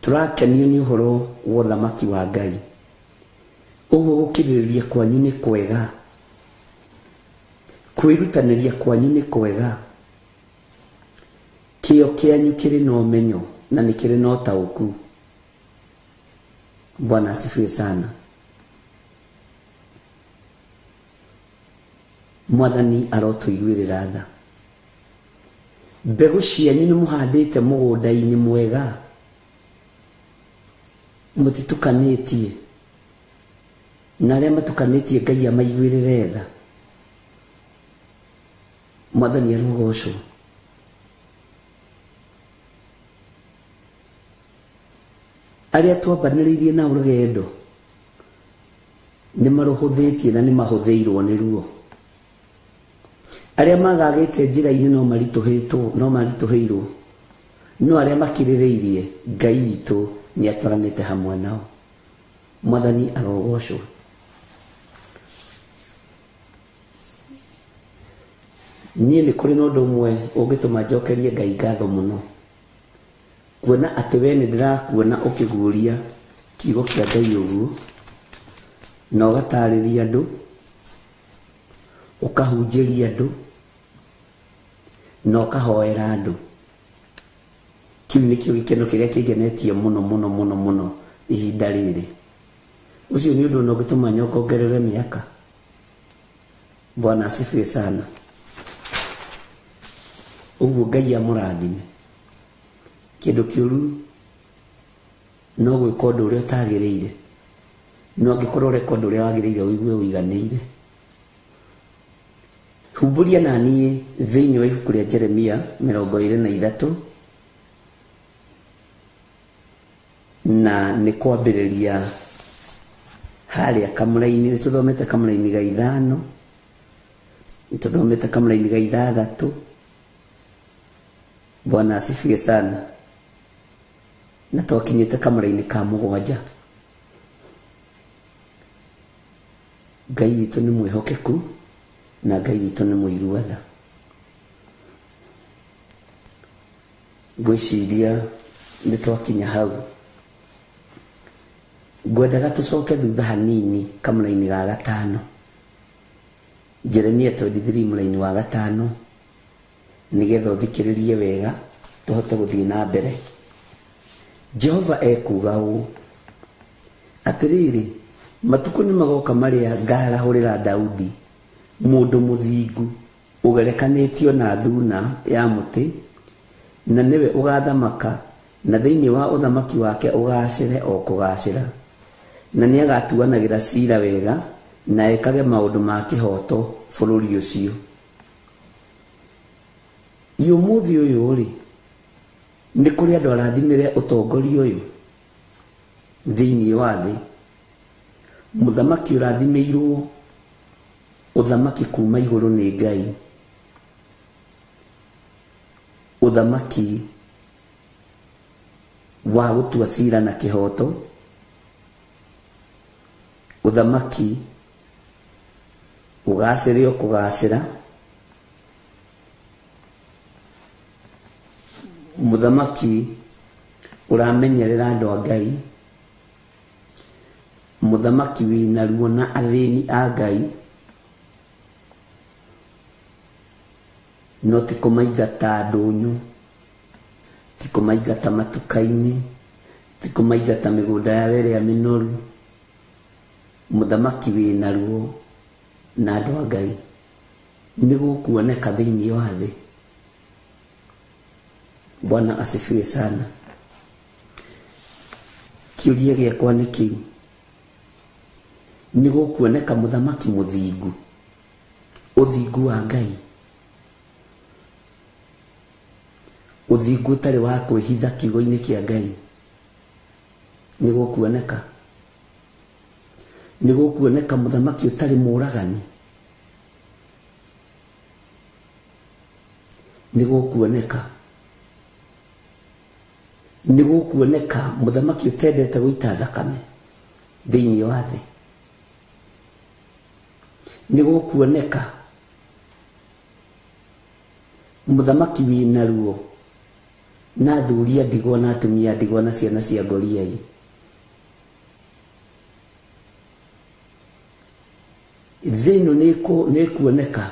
tũrakenio nĩ ũhoro wa ũthamaki wa Ngai. Ũguo gũkirĩrĩria kwanyu nĩ kwega, kwĩrutanĩria kwanyu nĩ kwega, kĩyo kĩanyu kĩrĩ na ũmenyo na nĩ kĩrĩ na ũtaũku. Bwana asifiwe sana. Mwathani arotũiguĩrĩra tha. Mbegũ cianyu nĩ mũhandĩte mũgũnda-inĩ mwega, mũtitukanĩtie na arĩa matukanĩtie Ngai amaiguĩrĩre tha. Mwathani arogocwo. Arĩa twambanĩrĩirie nao rũgendo nĩ marũhũthĩtie na nĩ mahũthĩirwo nĩ ruo. Arĩa magagĩte njĩra-inĩ no maritũhĩtwo, no maritũhĩirwo, no arĩa makirĩrĩirie Ngai witũ nĩ atwaranĩte hamwe nao. Mwathani arogocwo. Niĩ nĩ kũrĩ na ũndũ ũmwe ũngĩtũma njokerie Ngai ngatho mũno, kuona atĩ we nĩ ndĩrakuona ũkĩguũria kiugo kĩa Ngai ũguo, na ũgatarĩria andũ, ũkahunjĩria andũ, na ũkahoera andũ. Kĩu nĩkĩo gĩkeno kĩrĩa kĩngenetie mũno mũno mũno mũno ihinda rĩrĩ. Ũcio nĩ ũndũ ona ũngĩtũma nyongongerere mĩaka. Bwana asifiwe sana. Ũguo Ngai amũrathime. Kĩndũ kĩũru no gwĩka ũndũ ũrĩa ũtagĩrĩire, no angĩkorwo ũreka ũndũ ũrĩa wagĩrĩire ũigue ũiganĩire. Humbũria na niĩ thĩinĩ wa ibuku rĩa Jeremia 23 na nĩ kwambĩrĩria harĩa kamũraini. Nĩ tũthomete kamũraini ga 5, nĩ tũthomete kamũraini ga 6. Bwana asifiwe sana. Na twakinyĩte kamũraini ka 7. Ngai witũ nĩ mwĩhokeku na Ngai witũ nĩ mũigua tha. Ngwĩciria nĩ twakinya hau. Ngwendaga tũcoke thutha hanini kamũraini ga 5, Jeremia 23 mũraini wa 5, nĩgetha ũthikĩrĩrie wega tũhote gũthiĩ na mbere. Jehova ekuuga ũũ, atĩrĩrĩ, matukũ nĩ magoka marĩa ngarahũrĩra Daudi mũndũ mũthingu ũgerekanĩtio na thuna ya mũtĩ, na nĩwe ũgathamaka, na thĩinĩ wa ũthamaki wake ũgacĩre o kũgacĩra, na nĩagatuanagĩra ciira wega na ekage maũndũ ma kĩhooto bũrũri ũcio. Ũmũthĩ ũyũ rĩ, nĩ kũrĩ andũ arathimire ũtongoria ũyũ thĩinĩ wa thĩ. Mũthamaki ũrathimĩirwo ũthamaki kuma igũrũ nĩ Ngai, ũthamaki wa gũtua cira na kĩhooto, Ũthamaki ũgacĩre o kũgacĩra, mũthamaki ũramenyerera andũ a Ngai, mũthamaki wĩna ruo na athĩni a Ngai, no ti kũmaingata ndũnyũ, ti kũmaingata matuka-inĩ, ti kũmaingata mĩgũnda yao ĩrĩa mĩnoru. Mũthamaki wĩna ruo na andũ a Ngai nĩ gũkuoneka thĩinĩ wa thĩ. Bwana asifiwe sana. Kĩũria gĩakwa nĩ kĩu, nĩ gũkuoneka mũthamaki mũthingu, ũthingu wa Ngai, ũthingu ũtarĩ wa kwĩhitha kiugo-inĩ kĩa Ngai, nĩ gũkuoneka. Nĩ gũkuoneka mũthamaki ũtarĩ mũragani, nĩ gũkuoneka. Nĩ gũkuoneka mũthamaki ũtendete gũita thakame thĩinĩ wa thĩ, nĩ gũkuoneka mũthamaki wĩna ruo na athuri a ndigwa na atumia a ndigwa na ciana cia ngoriai. Thĩ ĩno nĩ ĩkuoneka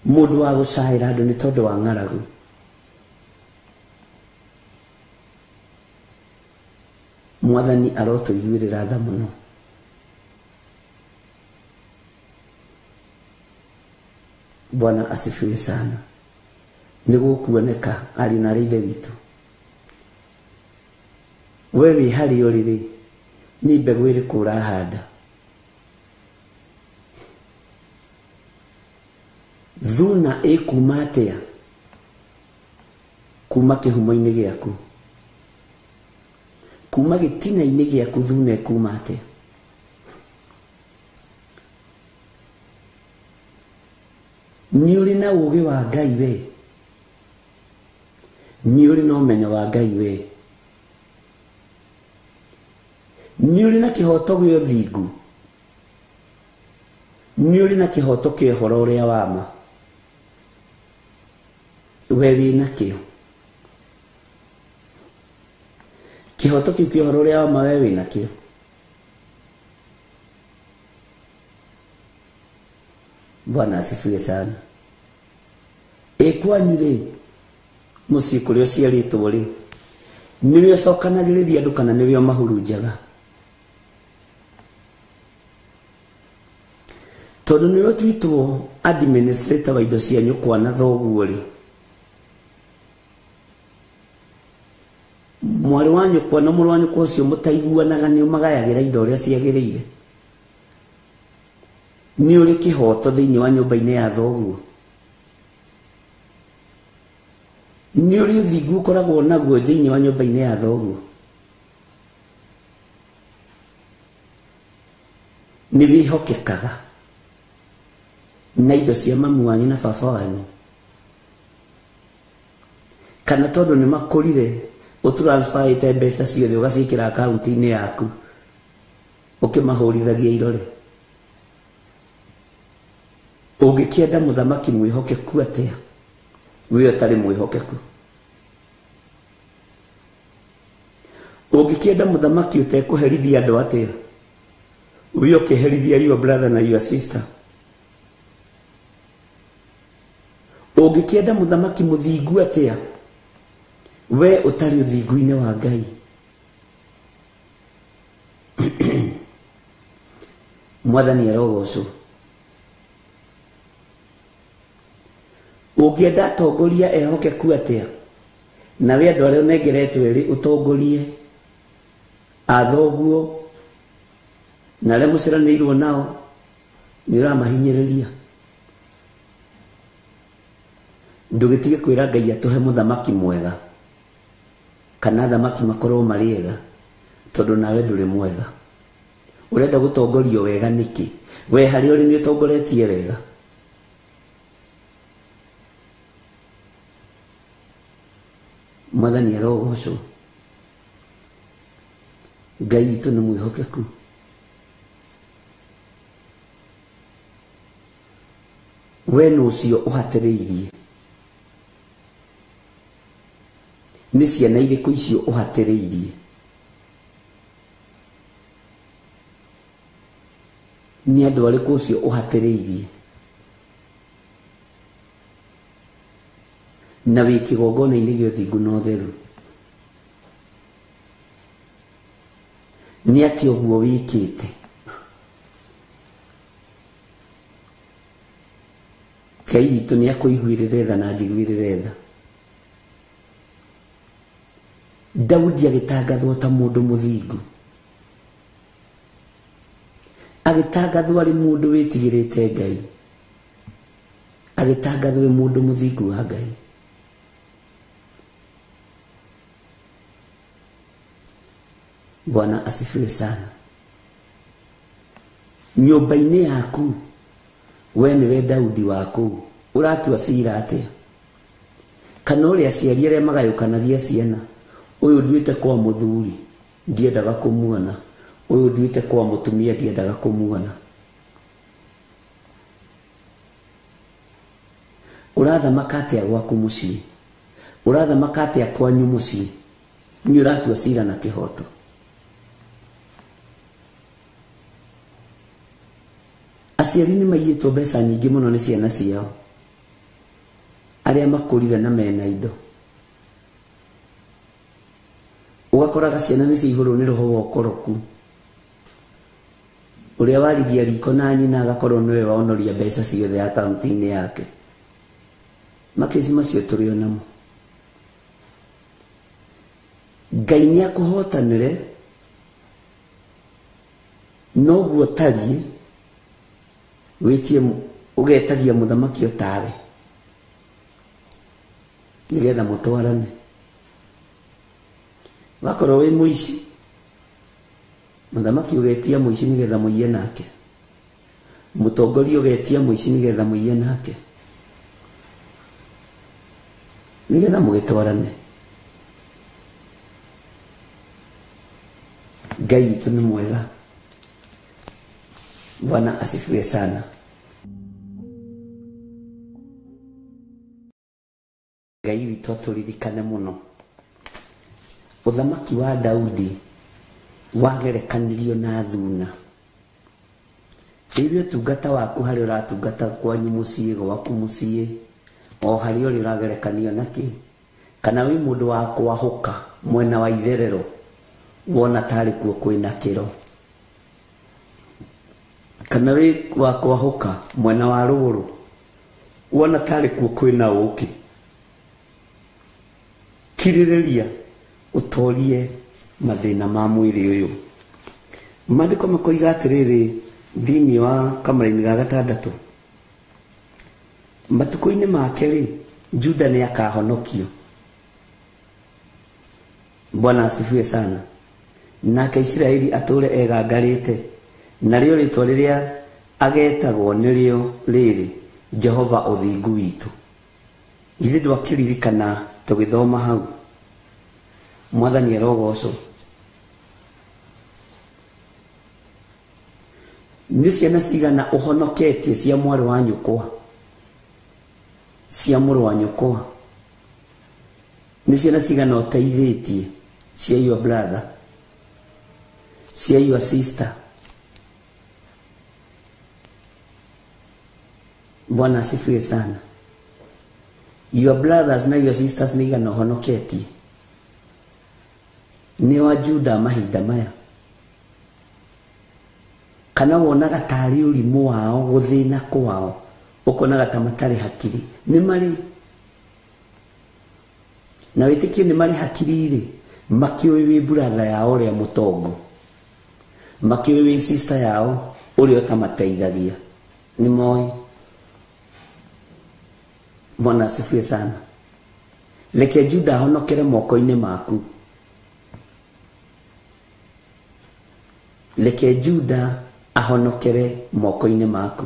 mũndũ wa gũcaĩra andũ nĩ tondũ wa ng'aragu. Mwathani arotũiguĩrĩra tha mũno. Bwana asifiwe sana. Nĩ gũkuoneka ariũ na aarĩ a Ithe witũ, we wĩ harĩa ũrĩ rĩ, nĩ mbegũ ĩrĩkũ ũrahanda? Thuna ĩkuma atĩa kuma kĩhumo-inĩ gĩaku? Kuma gĩtina-inĩ gĩaku thuna ĩkuma atĩa? Nĩ ũrĩ na ũũgĩ wa Ngai we? Nĩ ũrĩ na ũmenyo wa Ngai we? Nĩ ũrĩ na kĩhoto gĩa ũthingu? Nĩ ũrĩ na kĩhoto kĩa ũhoro ũrĩa wa ma? We wĩ nakĩo kĩhoto kĩu kĩa ũhoro ũrĩa wa ma? We wĩ nakĩo? Bwana asifiwe sana. Ĩ kwanyu rĩ, mũciĩ kũrĩa ũciarĩtwo rĩ, nĩwe ũcokanagĩrĩria andũ kana nĩwe ũmahurunjaga? Tondũ nĩwe ũtuĩtwo administrator wa indo cia nyũkwa na thoguo rĩ, mwarĩ wa nyũkwa na mũrũ wa nyũkwa ũcio mũtaiguanaga nĩ ũmagayagĩra indo ũrĩa ciagĩrĩire? Nĩ ũrĩ kĩhoto thĩinĩ wa nyũmba-inĩ ya thoguo? Nĩ ũrĩ ũthingu ũkoragwo naguo thĩinĩ wa nyũmba-inĩ ya thoguo? Nĩ wĩhokekaga na indo cia mamu wanyu na baba wanyu? Kana tondũ nĩ makũrire ũtransferĩte mbeca ciothe ũgaciĩkĩra akaunti-inĩ yaku ũkĩmahũrithagia irore? Ũngĩkĩenda mũthamaki mwĩhokeku atĩa we ũtarĩ mwĩhokeku? Ũngĩkĩenda mũthamaki ũtekũherithia andũ atĩa we ũkĩherithia your brother na your sister? Ũngĩkĩenda mũthamaki mũthingu atĩa we ũtarĩ ũthingu-inĩ wa Ngai? Mwathani arogocwo. Ũngĩenda atongoria ehokeku atĩa nawe andũ arĩa ũnengeretwo erĩ ũtongorie athoguo na arĩa mũciaranĩirwo nao nĩ ũramahinyĩrĩria? Ndũgĩtige kwĩra Ngai atũhe mũthamaki mwega kana athamaki makorwo marĩ ega, tondũ nawe ndũrĩ mwega. Ũrenda gũtongorio wega nĩkĩ? We harĩa ũrĩ nĩ ũtongoretie wega? Mwathani arogocwo. Ngai witũ nĩ mwĩhokeku. We nũ ũcio ũhatĩrĩirie? Nĩ ciana irĩkũ icio ũhatĩrĩirie? Nĩ andũ arĩkũ ũcio ũhatĩrĩirie? Na wĩ kĩgongona-inĩ gĩa ũthingu na ũtheru. Nĩ atĩa ũguo wĩkĩte? Ngai witũ nĩ akũiguĩrĩre tha na anjiguĩrĩre tha. Daudi agĩtangathwo ta mũndũ mũthingu, agĩtangathwo arĩ mũndũ wĩtigĩrĩte Ngai, agĩtangathwo arĩ mũndũ mũthingu wa Ngai. Bwana asifiwe sana. Nyũmba-inĩ yaku we nĩwe Daudi wa kũu, ũratua cira atĩa? Kana ũrĩa aciari arĩa magayũkanagia ciana, ũyũ nduĩte kwa mũthuri ndiendaga kũmuona, ũyũ nduĩte kwa mũtumia ndiendaga kũmuona. Ũrathamaka atĩa gwaku mũciĩ? Ũrathamaka atĩa kwanyu mũciĩ? Nĩ ũratua cira na kĩhoto? Aciari nĩ maiyĩtwo mbeca nyingĩ mũno nĩ ciana ciao, arĩa makũrire na mena indo. Ũgakoraga ciana nĩ ciaihũrwo nĩ roho wa ũkoroku. Ũrĩa warigia riko na nyina agakorwo nĩwe wonoria mbeca ciothe akaunti-inĩ yake. Makĩci macio tũrĩ o namo. Ngai nĩ akũhotanĩre, noguo tariĩ, wĩtie ũgetagia mũthamaki o tawe nĩgetha mũtwarane. Wakorwo wĩ mũici, mũthamaki ũgetia mũici nĩgetha mũiye nake, mũtongoria ũgetia mũici nĩgetha mũiye nake, nĩgetha mũgĩtwarane. Ngai witũ nĩ mwega. Bwana asifiwe sana. Ngai witũ atũririkane mũno. Ũthamaki wa Daudi wagerekanirio na thuna. Rĩu ũtungata waku harĩa ũratungata kwanyu mũciĩ, gwaku mũciĩ, o harĩa ũrĩ ũragerekanio na kĩ? Kana wĩ mũndũ wa kwahũka mwena wa itherero, wona tarĩ kuo kwĩna kĩro? Kana wĩ wa kwahũka mwena wa rũgũrũ, wona tarĩ kuo kwĩna ũkĩ? Kirĩrĩria ũtorie mathĩna ma mwĩrĩ ũyũ. Maandĩko makoiga atĩrĩrĩ thĩinĩ wa kamũraini ga gatandatũ, matukũ-inĩ make rĩ, Juda nĩ akahonokio. Bwana asifiwe sana. Nake Isiraeli atũre egangarĩte, narĩo rĩtwa rĩrĩa agetagwo nĩrĩo rĩrĩ, Jehova ũthingu witũ. Ithuĩ ndwakĩririkana tũgĩthoma hau. Mwathani arogocwo. Nĩ ciana cigana ũhonoketie cia mwarĩ wa nyũkwa, cia mũrũ wa nyũkwa? Nĩ ciana cigana ũteithĩtie cia your brother, cia your sister? Bwana asifiwe sana. Your brothers na your sisters nĩ igana ũhonoketie? Nĩ wa Juda mahinda maya? Kana wonaga tarĩ ũrimũ wao, gũthĩna kwao, ũkonaga ta matarĩ hakiri? Nĩ marĩ na wĩtĩkio, nĩ marĩ hakiri rĩ, makĩũĩ wĩ brother yao ũrĩa mũtongo, makĩũĩ wĩ sister yao ũrĩa ũtamateithagia, nĩ moĩ. Bwana asifiwe sana. Reke Juda ahonokere moko-inĩ maku. Reke Juda ahonokere moko-inĩ maku.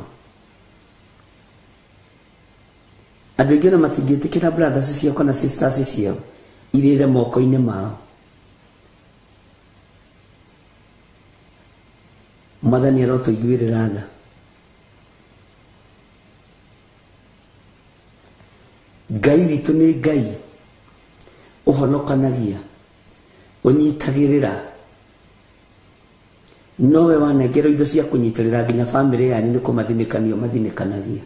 Andũ aingĩ ona matingĩtĩkĩra brothers ciao kana sisters ciao irĩre moko-inĩ mao. Mwathani arotũiguĩrĩra tha. Ngai witũ nĩ Ngai ũhonokanagia, ũnyitagĩrĩra. Nowe wanengerwo indo cia kũnyitĩrĩra nginya bamĩrĩ yanyu nĩ kũmathinĩkanio mathinĩkanagia.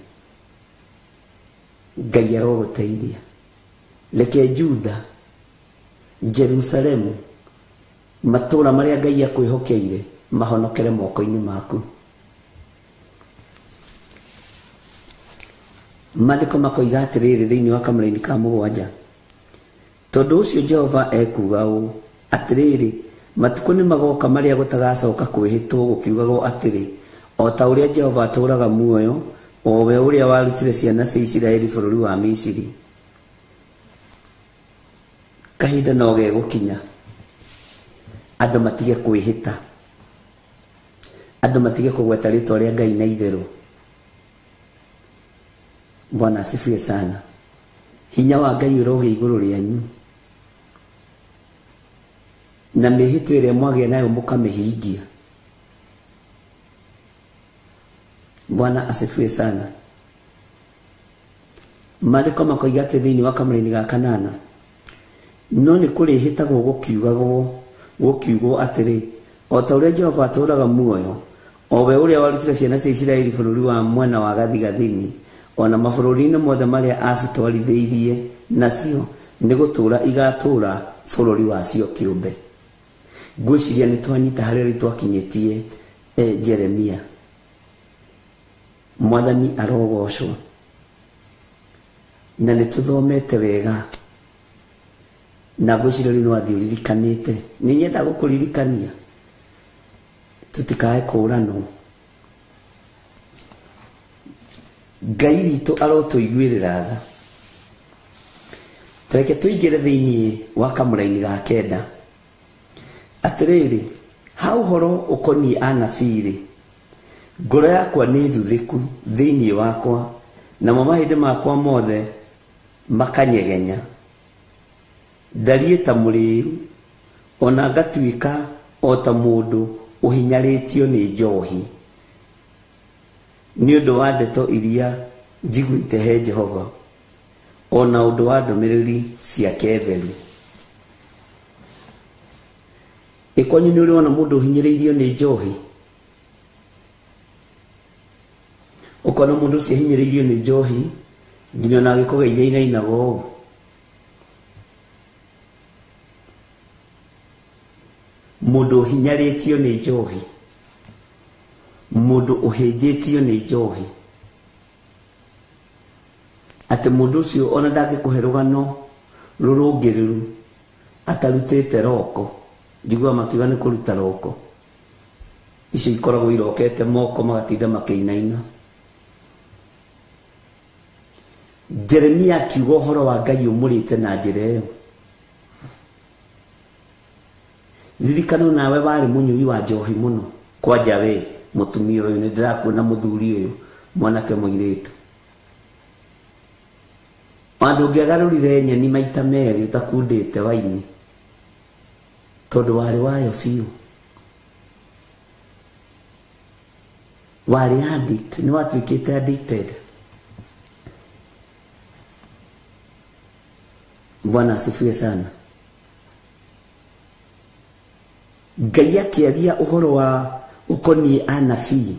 Ngai arogũteithia. Reke Juda, Jerusalemu, matũũra marĩa Ngai akwĩhokeire mahonokere moko-inĩ maku. Maandĩko makoiga atĩrĩrĩ thĩinĩ wa kamũraini ka 7, tondũ ũcio Jehova ekuuga ũũ, atĩrĩrĩ, matukũ nĩ magoka marĩa gũtagacoka kwĩhĩtwo gũkiugagwo atĩrĩ, o ta ũrĩa Jehova atũũraga muoyo, o we ũrĩa warutire ciana cia Isiraeli bũrũri wa Misiri. Kahinda no gegũkinya andũ matige kwĩhĩta, andũ matige kũgweta rĩtwa rĩa Ngai na itherũ. Bwana asifiwe sana. Hinya wa Ngai ũrogĩa igũrũ rĩanyu, na mĩhĩtwa ĩrĩa mwagĩa nayo mũkamĩhingia. Bwana asifiwe sana. Maandĩko makoiga atĩ thĩinĩ wa kamũraini ga 8, no nĩ kũrĩhĩtagwo gũkiugwo atĩrĩ, o ta ũrĩa Jehova atũũraga muoyo, o we ũrĩa warutire ciana cia Isiraeli bũrũri wa mwena wa gathigathini, ona mabũrũri-inĩ mothe marĩa acitwarithĩirie nacio, nĩ gũtũũra igatũũra bũrũri wacio kĩũmbe. Ngwĩciria nĩ twanyita harĩa rĩu twakinyĩtie Jeremia. Mwathani arogocwo. Na nĩ tũthomete wega, na ngwĩciria rĩu nĩ wathiĩ ũririkanĩte. Nĩ nyenda gũkũririkania tũtikae kũũranwo. Ngai witũ arotũiguĩrĩra tha. Tareke tũingĩre thĩinĩ wa kamũraini ga 9. Atĩrĩrĩ, ha ũhoro ũkoniĩ anabii-rĩ, ngoro yakwa nĩ thuthĩku thĩinĩ wakwa, namo mahĩndĩ makwa mothe makanyegenya. Ndariĩ ta mũrĩĩu, ona ngatuĩka o ta mũndũ ũhinyarĩtio nĩ njohi, nĩ ũndũ wa ndeto iria njiguĩte he Jehova, ona ũndũ wa ndũmĩrĩri ciake theru. Ĩ kwanyu nĩ ũrĩ wona mũndũ ũhinyĩrĩirio nĩ njohi? Ũkona mũndũ ũcio ahinyĩrĩirio nĩ njohi nginya ona agĩkũgeithia inainaga ũũ. Mũndũ ũhinyarĩtio nĩ njohi, mũndũ ũhĩnjĩtio nĩ njohi, atĩ mũndũ ũcio ona ndangĩkũhe rũgano rũrũngĩrĩru atarutĩte roko. Njiguaga makiuga nĩ kũruta roko. Icio ikoragwo irokete moko magatinda makĩinaina. Jeremia akiuga ũhoro wa Ngai ũmũrĩte na njĩra ĩyo. Ririkana nawe warĩ mũnyui wa njohi mũno. Kwanja we mũtumia ũyũ, nĩ ndĩrakuona mũthuri ũyũ, mwanake mũirĩtu. Andũ ũngĩagarũrire nyeni maita merĩ ũtakundĩte waini, tondũ warĩ wayo biũ. Warĩ addict, nĩ watuĩkĩte addicted. Bwana asifiwe sana. Ngai akĩaria ũhoro wa ũkoniĩ anabii,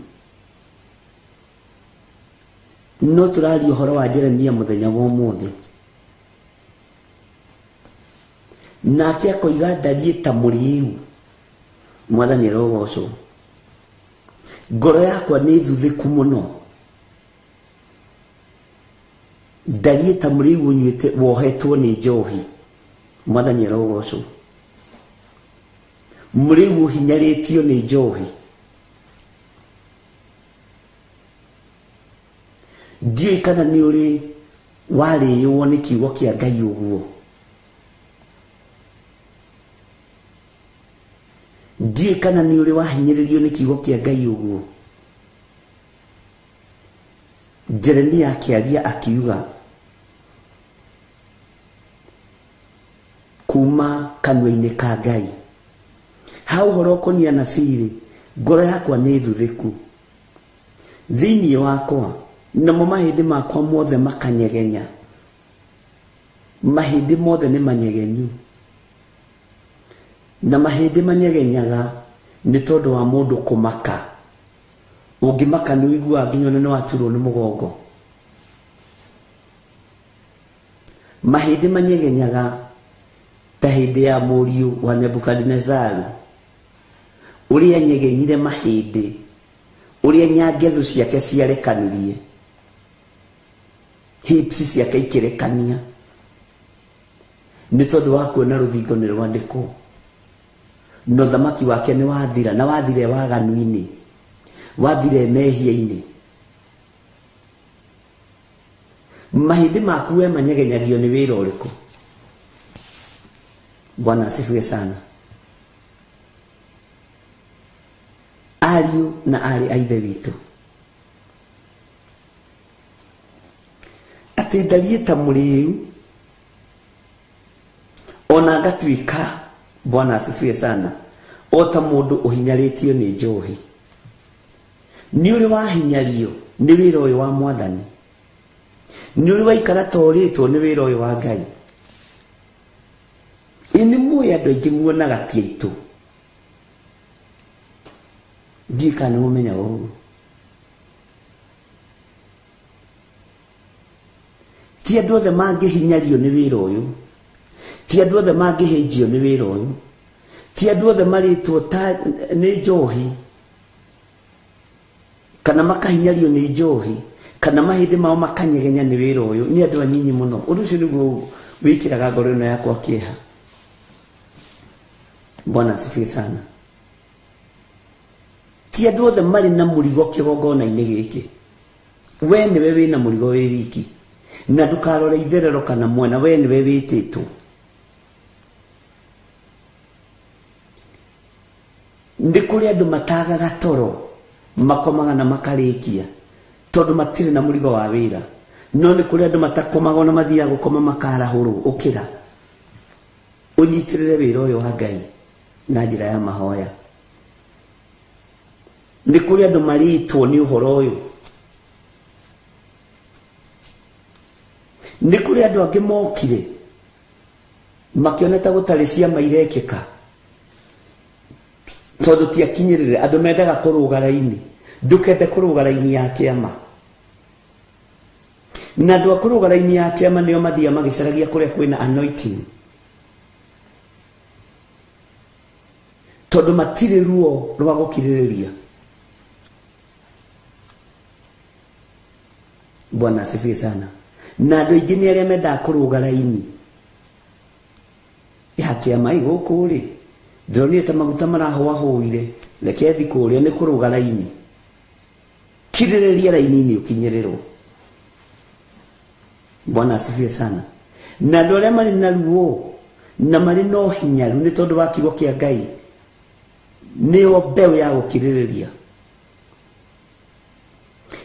no tũraria ũhoro wa Jeremia mũthenya wa ũmũthĩ. Nake akoiga ndariĩ ta mũrĩĩu. Mwathani arogocwo. Ngoro yakwa nĩ thuthĩku mũno, ndariĩ ta mũrĩĩu ũnyuĩte wohetwo nĩ njohi. Mwathani arogocwo. Mũrĩĩu ũhinyarĩtio nĩ njohi. Ndiũĩ kana nĩ ũrĩ warĩĩo nĩ kiugo kĩa Ngai ũguo. Ndiũĩ kana nĩ ũrĩ wahinyĩrĩrio nĩ kiugo kĩa Ngai ũguo. Jeremia akĩaria akiuga kuma kanua-inĩ ka Ngai, ha ũhoro ũkoniĩ anabii-rĩ, Ngoro yakwa nĩ thuthĩku thĩinĩ wakwa, namo mahĩndĩ makwa mothe makanyegenya. Mahĩndĩ mothe nĩ manyegenyu, na mahĩndĩ manyegenyaga nĩ tondũ wa mũndũ kũmaka. Ũngĩmaka nĩ ũiguaga nginya ona nĩ waturwo nĩ mũgongo. Mahĩndĩ manyegenyaga ta hĩndĩ ya mũriũ wa Nebukadinezaru, ũrĩa nyegenyire mahĩndĩ, ũrĩa nyangethu ciake ciarekanirie, hips ciake ikĩrekania nĩ tondũ wa kuona rũthingo nĩ rwandĩkwo. No thamaki wake nĩ wathira, na wathire waganu-inĩ, wathire mehia-inĩ. Mahĩndĩ maku we manyegenyagio nĩ wĩra ũrĩkũ? Bwana asifiwe sana. Ariũ na aarĩ a Ithe witũ, atĩ ndariĩ ta mũrĩu ona ngatuĩka, Bwana asifiwe sana, o ta mũndũ ũhinyarĩtio nĩ njohi. Nĩ ũrĩ wahinyario nĩ wĩra ũyũ wa Mwathani? Nĩ ũrĩ waikara torĩtwo nĩ wĩra ũyũ wa Ngai? Ĩ nĩ mũĩ andũ aingĩ muonaga ti aitũ. Ndiũĩ kana nĩ mũmenyaga ũguo. Ti andũ othe mangĩhinyario nĩ wĩra ũyũ, ti andũ othe mangĩhĩnjio nĩ wĩra ũyũ, ti andũ othe marĩtwo ta nĩ njohi kana makahinyario nĩ njohi kana mahĩndĩ mao makanyegenya nĩ wĩra ũyũ. Nĩ andũ anyinyi mũno. Ũndũ ũcio nĩguo wĩkĩraga ngoro ĩno yakwa kĩeha. Bwana asifiwe sana. Ti andũ othe marĩ na mũrigo kĩgongona-inĩ gĩkĩ. We nĩwe wĩna mũrigo wĩ wiki, na ndũkarore itherero kana mwena, we nĩwe wĩtĩtwo. Nĩ kũrĩ andũ matagaga toro, makomaga na makarĩkia tondũ matirĩ na mũrigo wa wĩra. No nĩ kũrĩ andũ matakomaga ona mathiaga gũkoma makarahũrwo. Ũkĩra ũnyitĩrĩre wĩra ũyũ wa Ngai na njĩra ya mahoya. Nĩ kũrĩ andũ marĩtwo nĩ ũhoro ũyũ. Nĩ kũrĩ andũ angĩ mokire makĩona ta gũtarĩ ciama irekĩka tondũ ti akinyĩrĩre. Andũ mendaga kũrũga raini. Ndũkende kũrũga raini ya kĩama. Na andũ a kũrũga raini ya kĩama nĩo mathiaga magĩcaragia kũrĩa kwĩna anointing, tondũ matirĩ ruo rwa gũkirĩrĩria. Bwana asifiwe sana. Na andũ aingĩ nĩ arĩa mendaga kũrũga raini ya kĩama. Ĩ gũkũ rĩ, ndĩronire ta maguta marahũahũire, reke thiĩ kũrĩa. Nĩ kũrũga raini. Kirĩrĩria raini-inĩ ũkinyĩrĩrwo. Bwana asifiwe sana. Na andũ arĩa marĩ na ruo na marĩ na ũhinyaru nĩ tondũ wa kiugo kĩa Ngai, nĩo mbeũ ya gũkirĩrĩria,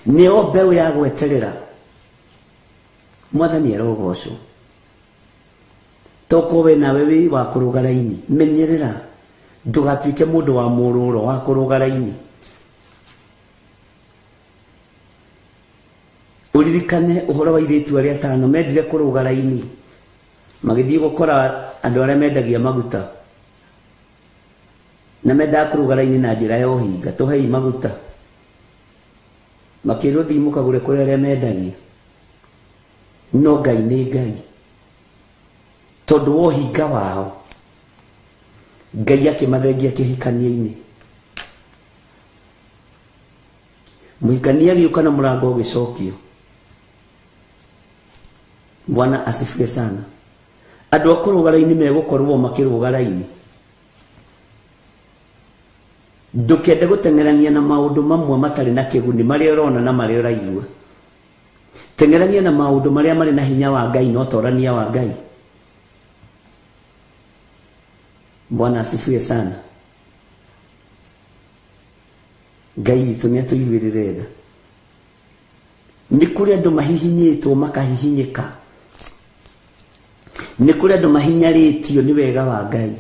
nĩo mbeũ ya gweterera. Mwathani arogocwo. Tokorwo we nawe wĩ wa kũrũga raini, menyerera ndũgatuĩke mũndũ wa mũrũro wa kũrũga raini. Ũririkane ũhoro wa airĩtu arĩa atano mendire kũrũga raini, magĩthiĩ gũkora andũ arĩa mendagia maguta, na mendaga kũrũga raini na njĩra ya ũhinga. Tũhei maguta. Makĩrwo thiĩ mũkagũre kũrĩ arĩa mendagia. No Ngai nĩ Ngai, tondũ wa ũhinga wao Ngai akĩmathengia kĩhikanio-inĩ. Mũhikania agĩũka na mũrango ũgĩcokio. Bwana asifiwe sana. Andũ a kũrũga raini megũkorwo makĩrũga raini. Ndũkende gũteng'erania na maũndũ mamwe matarĩ na kĩguni, marĩa ũrona na marĩa ũraigua. Teng'erania na maũndũ marĩa marĩ na hinya wa Ngai na ũtorania wa Ngai. Bwana asifiwe sana. Ngai witũ nĩ atũiguĩrĩre tha. Nĩ kũrĩ andũ mahihinyĩtwo makahihinyĩka. Nĩ kũrĩ andũ mahinyarĩtio nĩ wega wa Ngai.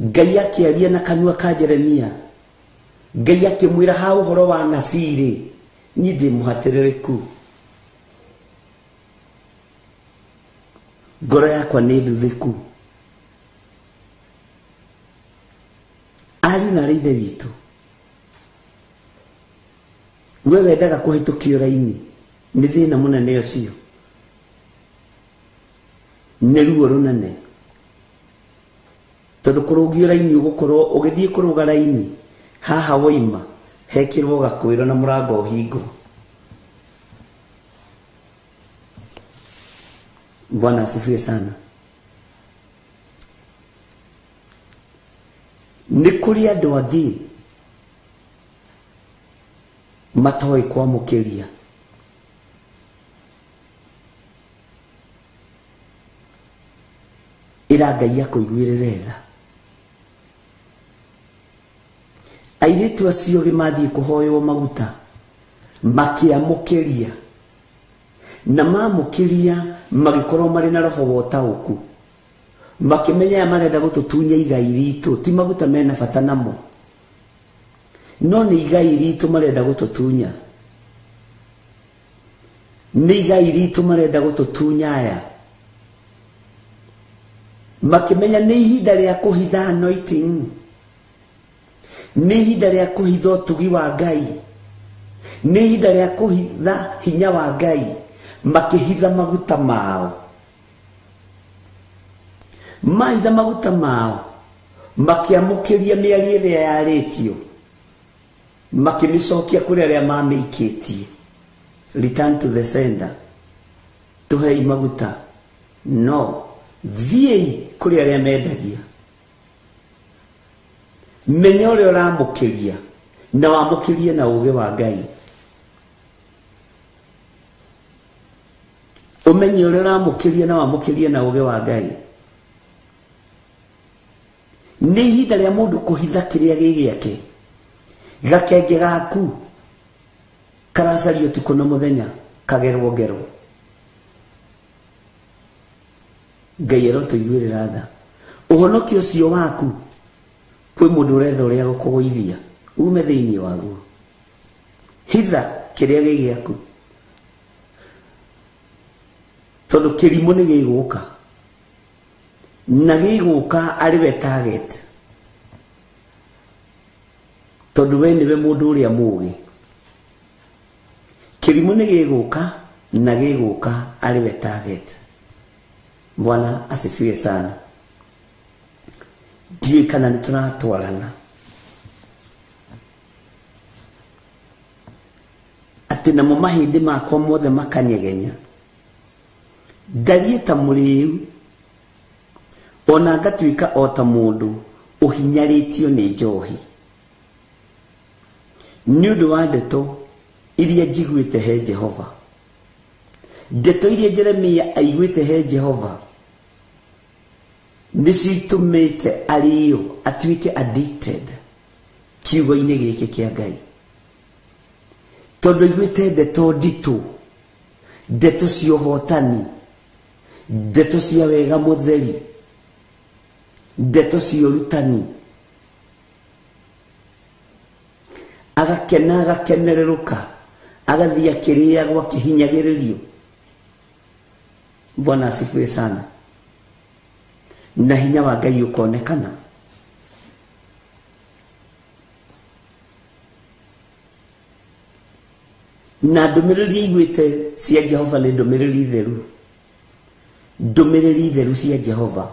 Ngai akĩaria na kanua ka Jeremia. Ngai akĩmwĩra ha ũhoro wa nabii rĩ, niĩ ndĩ mũhatĩrĩrĩku, ngoro yakwa nĩ thuthĩku. Ariũ na aarĩ ithe witũ, we wendaga kũhĩtũkio raini nĩ thĩna mũnene ũcio, nĩ ruo rũnene, tondũ kũrũgio raini ũgũkorwo ũgĩthiĩ kũrũga raini haha woima hekĩrwo gakwĩro na mũrango ũhingwo. Bwana asifiwe sana. Nĩ kũrĩ andũ angĩ matoĩ kwamũkĩria. Ĩra Ngai akũiguĩrĩre tha. Airĩtu acio gĩmathiĩ kũhoywo maguta makĩamũkĩria, na mamũkĩria magĩkorwo marĩ na roho wa ũtaũku, makĩmenya aya marenda gũtũtunya igai ritũ, ti maguta mena bata namo, no nĩ igai ritũ marenda gũtũtunya, nĩ igai ritũ marenda gũtũtunya aya. Makĩmenya nĩ ihinda rĩa kũhitha anointing, nĩ ihinda rĩa kũhitha ũtugi wa Ngai, nĩ ihinda rĩa kũhitha hinya wa Ngai. Makĩhitha maguta mao, mahitha maguta mao, makĩamũkĩria mĩario ĩrĩa yarĩtio, makĩmĩcokia kũrĩ arĩa mamĩikĩtie. Return to the sender, tũhei maguta. No thiĩi kũrĩ arĩa mendagia, menya ũrĩa ũramũkĩria na wamũkĩrie na ũũgĩ wa Ngai. Ũmenye ũrĩa ũramũkĩria na wamũkĩrie na ũũgĩ wa Ngai. Nĩ ihinda rĩa mũndũ kũhitha kĩrĩa gĩ gĩake. Gakenge gaku karacario ũtukũ na mũthenya, kagerwo ngero. Ngai arotũiguĩrĩra tha. Ũhonokio ũcio waku kwĩ mũndũ ũretha ũrĩa gũkũgũithia ume thĩinĩ waguo. Hitha kĩrĩa gĩ gĩaku, tondũ kĩrimũ nĩ gĩgũka, na gĩgũka arĩ we target, tondũ we nĩwe mũndũ ũrĩa mũũgĩ. Kĩrimũ nĩ gĩgũka na gĩgũka arĩ we target. Bwana asifiwe sana. Ndiũĩ kana nĩ tũratwarana atĩ namo mahĩndĩ makwa mothe makanyegenya, ndariĩ ta mũrĩu, ona ngatuĩka o ta mũndũ ũhinyarĩtio nĩ njohi, nĩ ũndũ wa ndeto iria njiguĩte he Jehova. Ndeto iria Jeremia aiguĩte he Jehova nĩcitũmĩte arĩo atuĩke addicted kiugo-inĩ gĩkĩ kĩa Ngai, tondũ aiguĩte ndeto nditũ, ndeto cia ũhotani, ndeto cia wega mũtheri, ndeto cia ũrutani. Agakena, agakenererũka, agathiĩ akĩrĩagwo akĩhinyagĩrĩrio. Bwana asifiwe sana. Na hinya wa Ngai ũkonekana. Na ndũmĩrĩri aiguĩte cia Jehova nĩ ndũmĩrĩri theru, ndũmĩrĩri theru cia Jehova,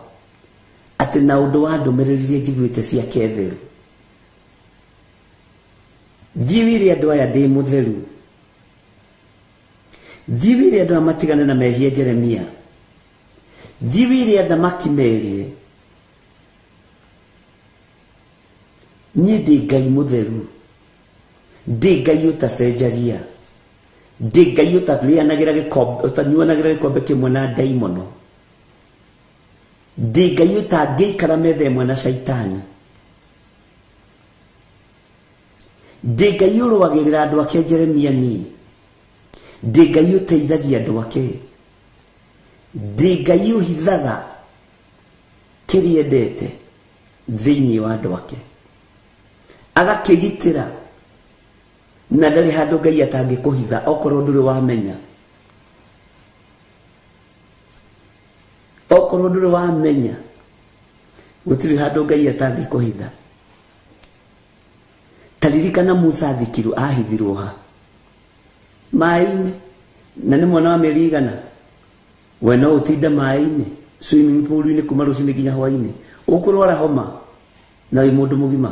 atĩ na ũndũ wa ndũmĩrĩri iria njiguĩte ciake theru, thiĩ wĩre andũ aya ndĩ mũtheru, thiĩ wĩre andũ aya matigane na mehia Jeremia, thiĩ wĩre athamaki merire niĩ ndĩ Ngai mũtheru, ndĩ Ngai ũtacenjagia, ndĩ Ngai ũtarĩanagĩra gĩkombe, ũtanyuanagĩra gĩkombe kĩmwe na ndaimono, ndĩ Ngai ũtangĩikara metha ĩmwe na caitani, ndĩ Ngai ũrũagĩrĩra andũ ake Jeremia niĩ, ndĩ Ngai ũteithagia andũ ake, ndĩ Ngai ũhithaga kĩrĩa endete. Thĩinĩ wa andũ ake agakĩgitĩra na ndarĩ handũ Ngai atangĩkũhitha okorwo ndũrĩ wamenya okorwo ndũrĩ wamenya gũtirĩ handũ Ngai atangĩkũhitha. Taririkana Musa athikirwo ahithirwo ha maĩ-inĩ na nĩ mwana wa mĩeri igana we no ũtinde maĩ-inĩ swimming pool-inĩ kuma rũcinĩ nginya hwaĩ-inĩ ũkũrwara homa na wĩ mũndũ mũgima.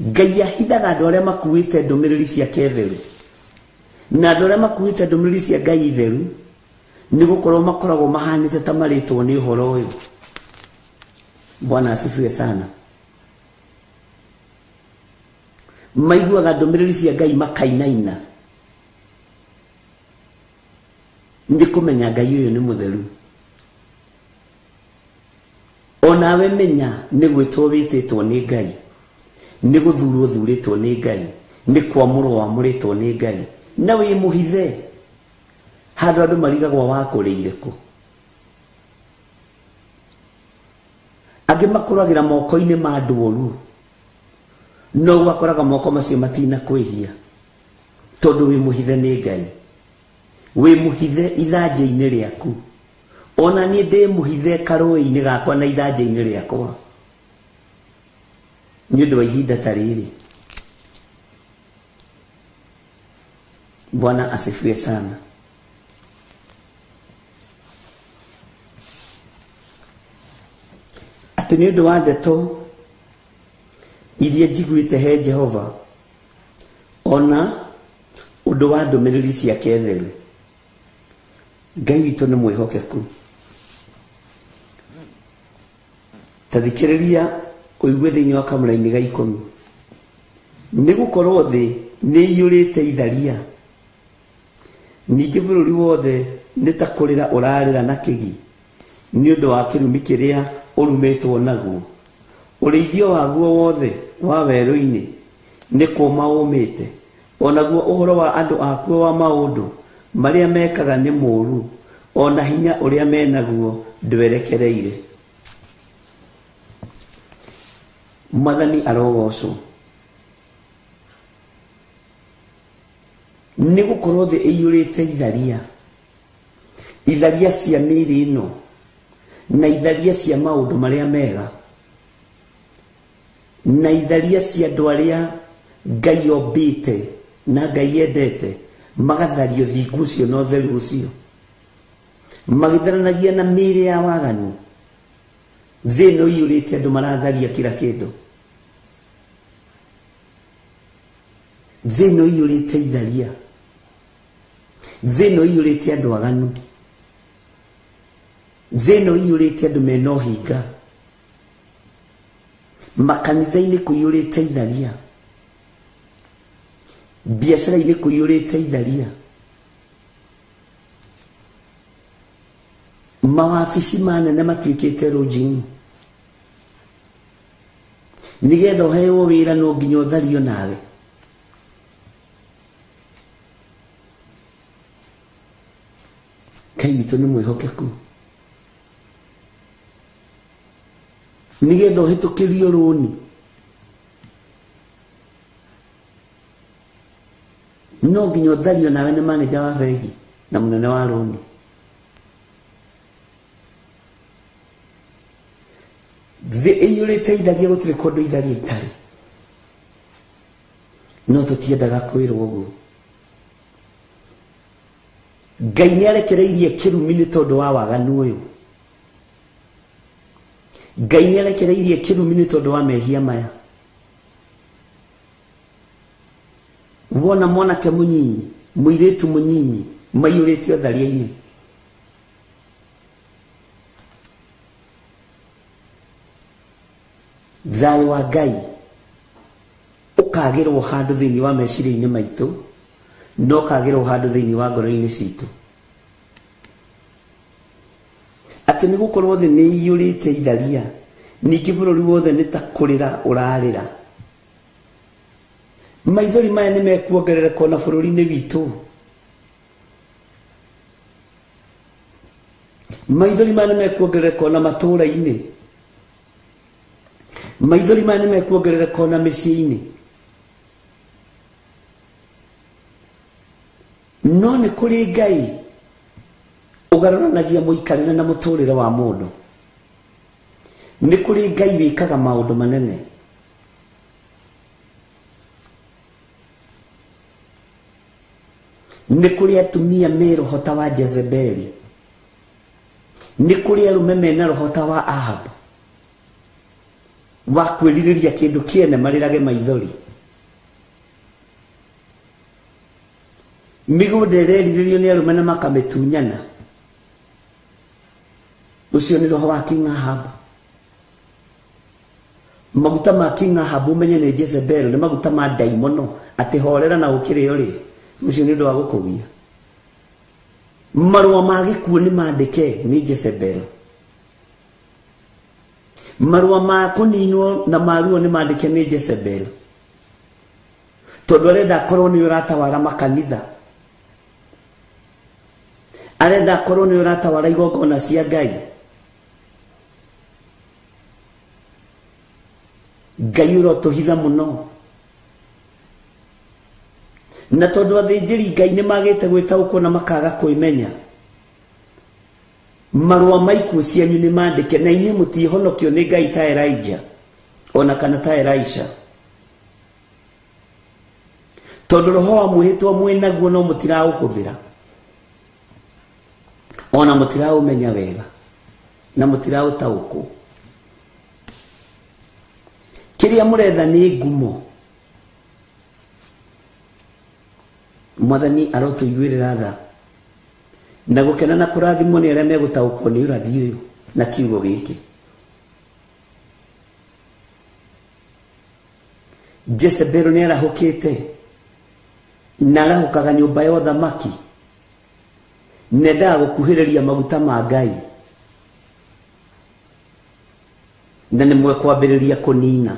Ngai ahithaga andũ arĩa makuĩte ndũmĩrĩri ciake theru na andũ arĩa makuĩte ndũmĩrĩri cia Ngai theru nĩ gũkorwo makoragwo mahanĩte ta marĩtwo nĩ ũhoro ũyũ. Bwana asifiwe sana. Maiguaga ndũmĩrĩri cia Ngai makainaina nĩ kũmenya Ngai ũyũ nĩ mũtheru. Onawe menya nĩ gwĩtwo wĩtĩtwo nĩ Ngai, nĩ gũthurwo thurĩtwo nĩ Ngai, nĩ kwamũrwo wamũrĩtwo nĩ Ngai, na wĩ mũhithe handũ andũ marigagwo wakũrĩire kũ. Angĩ makũragĩra moko-inĩ ma andũ oru no gwakoraga moko macio matina kwĩhia tondũ wĩ mũhithe nĩ Ngai, wĩ mũhithe ithanjĩ-inĩ rĩaku. Ona niĩ ndĩ mũhithe karũĩ-inĩ gakwa na ithanjĩ-inĩ rĩakwa nĩ ũndũ wa ihinda ta rĩrĩ. Bwana asifiwe sana. Atĩ nĩ ũndũ wa ndeto iria njiguĩte he Jehova ona ũndũ wa ndũmĩrĩri ciake theru. Ngai witũ nĩ mwĩhokeku. Ta thikĩrĩria ũigue thĩinĩ wa kamũrainĩ ga 10. Nĩ gũkorwo thĩ nĩ iyũrĩte itharia, ningĩ bũrũri wothe nĩ ta kũrĩra ũrarĩra na kĩgi nĩ ũndũ wa kĩrumi kĩrĩa ũrumĩtwo naguo. Ũrĩithio waguo wothe wa werũ-inĩ nĩ kũma ũmĩte, onaguo ũhoro wa andũ akuo wa maũndũ marĩa mekaga nĩ mũũru, ona hinya ũrĩa menaguo ndwerekereire. Mwathani arogocwo. Nĩ gũkorwo thĩ ĩiyũrĩte itharia, itharia cia mĩĩrĩ ĩno na itharia cia maũndũ marĩa mega na itharia cia andũ arĩa Ngai ombĩte na Ngai endete, magathario thingu ũcio na ũtheru ũcio, magĩtharanagia na mĩĩrĩ ya waganu. Thĩ ĩno iyũrĩte andũ maratharia kila kĩndũ. Thĩ ĩno iyũrĩte itharia, thĩ ĩno iyũrĩte andũ aganu, thĩ ĩno iyũrĩte andũ mena ũhinga, makanitha-inĩ kũiyũrĩte itharia, biacara-inĩ kũiyũrĩte itharia, mawabici manene matuĩkĩte rũnjini. Nĩgetha ũheo wĩra no nginya ũthario nawe. Ngai witũ nĩ mwĩhokeku. Nĩgetha ũhĩtũkĩrio rũni no nginya ũthario nawe nĩ manager wa bengi na mũnene wa rũni. Thĩ ĩiyũrĩte itharia, gũtirĩ kũndũ itharia itarĩ, no tũtiendaga kwĩrwo ũguo. Ngai nĩ arekereirie kĩrumi nĩ tondũ wa waganu ũyũ. Ngai nĩ arekereirie kĩrumi nĩ tondũ wa mehia maya. Wona mwanake mũnyinyi, mũirĩtu mũnyinyi maiyũrĩte ũtharia-inĩ. Thayũ wa Ngai ũkagĩrwo handũ thĩinĩ wa meciria-inĩ maitũ, no ũkagĩrwo handũ thĩinĩ wa ngoro-inĩ citũ. Atĩ nĩ gũkorwo thĩ nĩ iyũrĩte itharia, ningĩ bũrũri wothe nĩ ta kũrĩra ũrarĩra. Maithori maya nĩ mekuongerereka ona bũrũri-inĩ witũ. Maithori maya nĩ mekuongerereka ona matũũra-inĩ. Maithori maya nĩ mekuongerereka ona mĩciĩ-inĩ. No nĩ kũrĩ Ngai ũgarũranagia mũikarĩre na mũtũrĩre wa mũndũ. Nĩ kũrĩ Ngai wĩkaga maũndũ manene. Nĩ kũrĩ atumia me roho ta wa Jezebeli. Nĩ kũrĩ arũme mena roho ta wa Ahab, wa kwĩrirĩria kĩndũ kĩene marĩrage maithori. Mĩgũnda ĩrerirĩrio nĩ arũme na makamĩtunyana. Ũcio nĩ roho wa King Ahab. Maguta ma King Ahab ũmenye nĩ Jezebel, nĩ maguta ma ndaimono atĩ horera na ũkĩrĩo rĩ, ũcio nĩ ũndũ wa gũkũgia. Marũa ma gĩkuũ nĩ mandĩke nĩ Jezebel. Marũa ma kũninwo na maruo nĩ mandĩke nĩ Jezebel. Tondũ arenda akorwo nĩ ũratawara makanitha, arenda akorwo nĩ ũratawara igongona cia Ngai. Ngai ũrotũhitha mũno. Na tondũ athĩnjĩri Ngai nĩ magĩte gwĩtaũkwo na makaga kwĩmenya, marũa ma ikuũ cianyu nĩ mandĩke, na inyuĩ mũtiĩhonokio nĩ Ngai ta Elijah ona kana ta Elisha. Tondũ roho wa mwĩhĩtwa mwĩnaguo no mũtiraũhũthĩra, ona mũtiraũmenya wega na mũtiraũtaũkwo. Kĩrĩa mũretha nĩ ngumo. Mwathani arotũiguĩrĩra tha na gũkena na kũrathimwo nĩ arĩa megũtaũkwo nĩ ũrathi ũyũ na kiugo gĩkĩ. Jezebel nĩ arahũkĩte na arahũkaga nyũmba ya ũthamaki, nendaga gũkuhĩrĩria maguta ma Ngai, na nĩ mwekwambĩrĩria kũnina.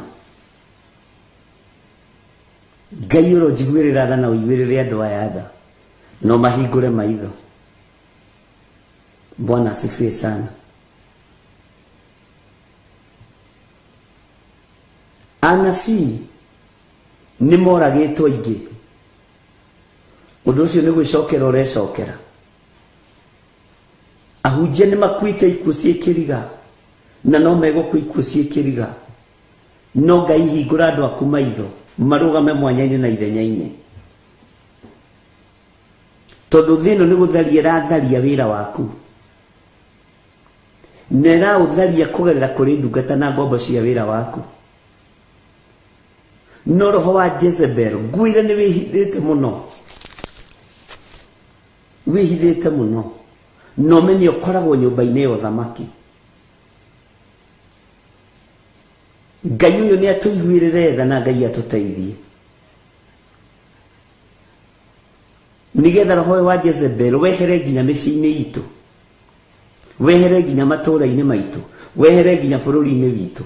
Ngai ũronjiguĩrĩra tha na ũiguĩrĩre andũ aya tha, no mahingũre maitho. Bwana asifiwe sana. Anabii nĩ moragĩtwo aingĩ. Ũndũ ũcio nĩ gwĩcokera ũrecokera. Ahunjia nĩ makuĩte ikuũ ciĩ kĩriga, na no megũkua ikuũ ciĩ kĩriga. No Ngai hingũra andũ aku maitho marũgame mwanya-inĩ na ithenya-inĩ, tondũ thĩ ĩno nĩ gũtharia ĩratharia wĩra waku, na ĩraũtharia kũgerera kũrĩ ndungata na ngombo cia wĩra waku. No roho wa Jezebel ngwĩre nĩ wĩhithĩte mũno, wĩhithĩte mũno, na ũmenye ũkoragwo nyũmba-inĩ ya ũthamaki. Ngai ũyũ nĩ atũiguĩrĩre tha na Ngai atũteithie, nĩgetha roho ũyũ wa Jezebel wehere nginya mĩciĩ-inĩ itũ, wehere nginya matũũra-inĩ maitũ, wehere nginya bũrũri-inĩ witũ.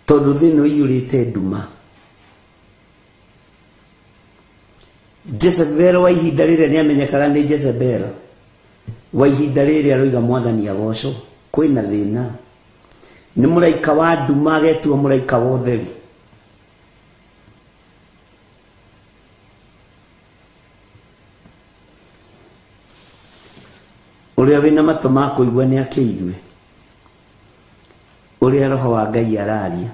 Tondũ thĩ ĩno ĩiyũrĩte nduma. Jezebel wa ihinda rĩrĩa nĩ amenyekaga nĩ Jezebel wa ihinda rĩrĩa aroiga Mwathani agocwo, kwĩna thĩna. Nĩ mũraika wa nduma agetua mũraika wa ũtheri. Ũrĩa wĩna matũ ma kũigua nĩ akĩigue ũrĩa roho wa Ngai araria.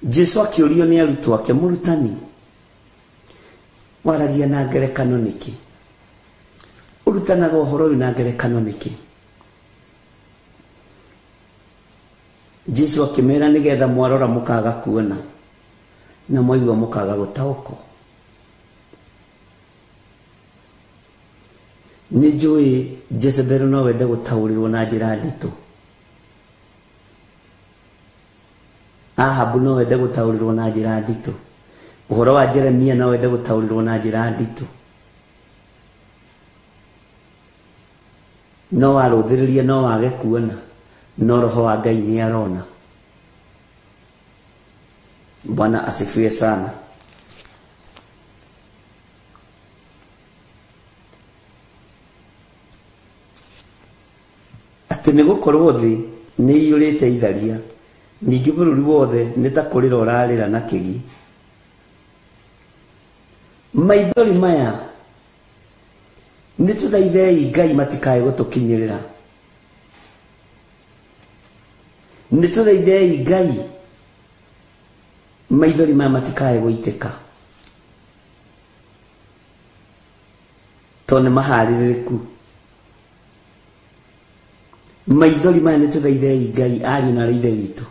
Jesu akĩũrio nĩ arutwo ake, mũrutani, waragia na ngerekano nĩkĩ? Ũrutanaga ũhoro ũyũ na ngerekano nĩkĩ? Jesu akĩmera nĩgetha mwarora mũkaga kuona na mwaigua mũkaga gũtaũkwo. Nĩ njũĩ Jezebel no wende gũtaũrĩrwo na njĩra nditũ. Ahabu no wende gũtaũrĩrwo na njĩra nditũ. Ũhoro wa Jeremia no wende gũtaũrĩrwo na njĩra nditũ. No warũthĩrĩria no wage kuona, no roho wa Ngai nĩ arona. Bwana asifiwe sana. Atĩ nĩ gũkorwo thĩ nĩ iyũrĩte itharia, ningĩ bũrũri wothe nĩ ta kũrĩra ũrarĩra na kĩgi. Maithori maya nĩ tũthaithei Ngai matikae gũtũkinyĩrĩra. Nĩ tũthaithei Ngai maithori maya matikae gũitĩka, tondũ nĩ maharĩrĩku. Maithori maya nĩ tũthaithei Ngai ariũ na ithe witũ,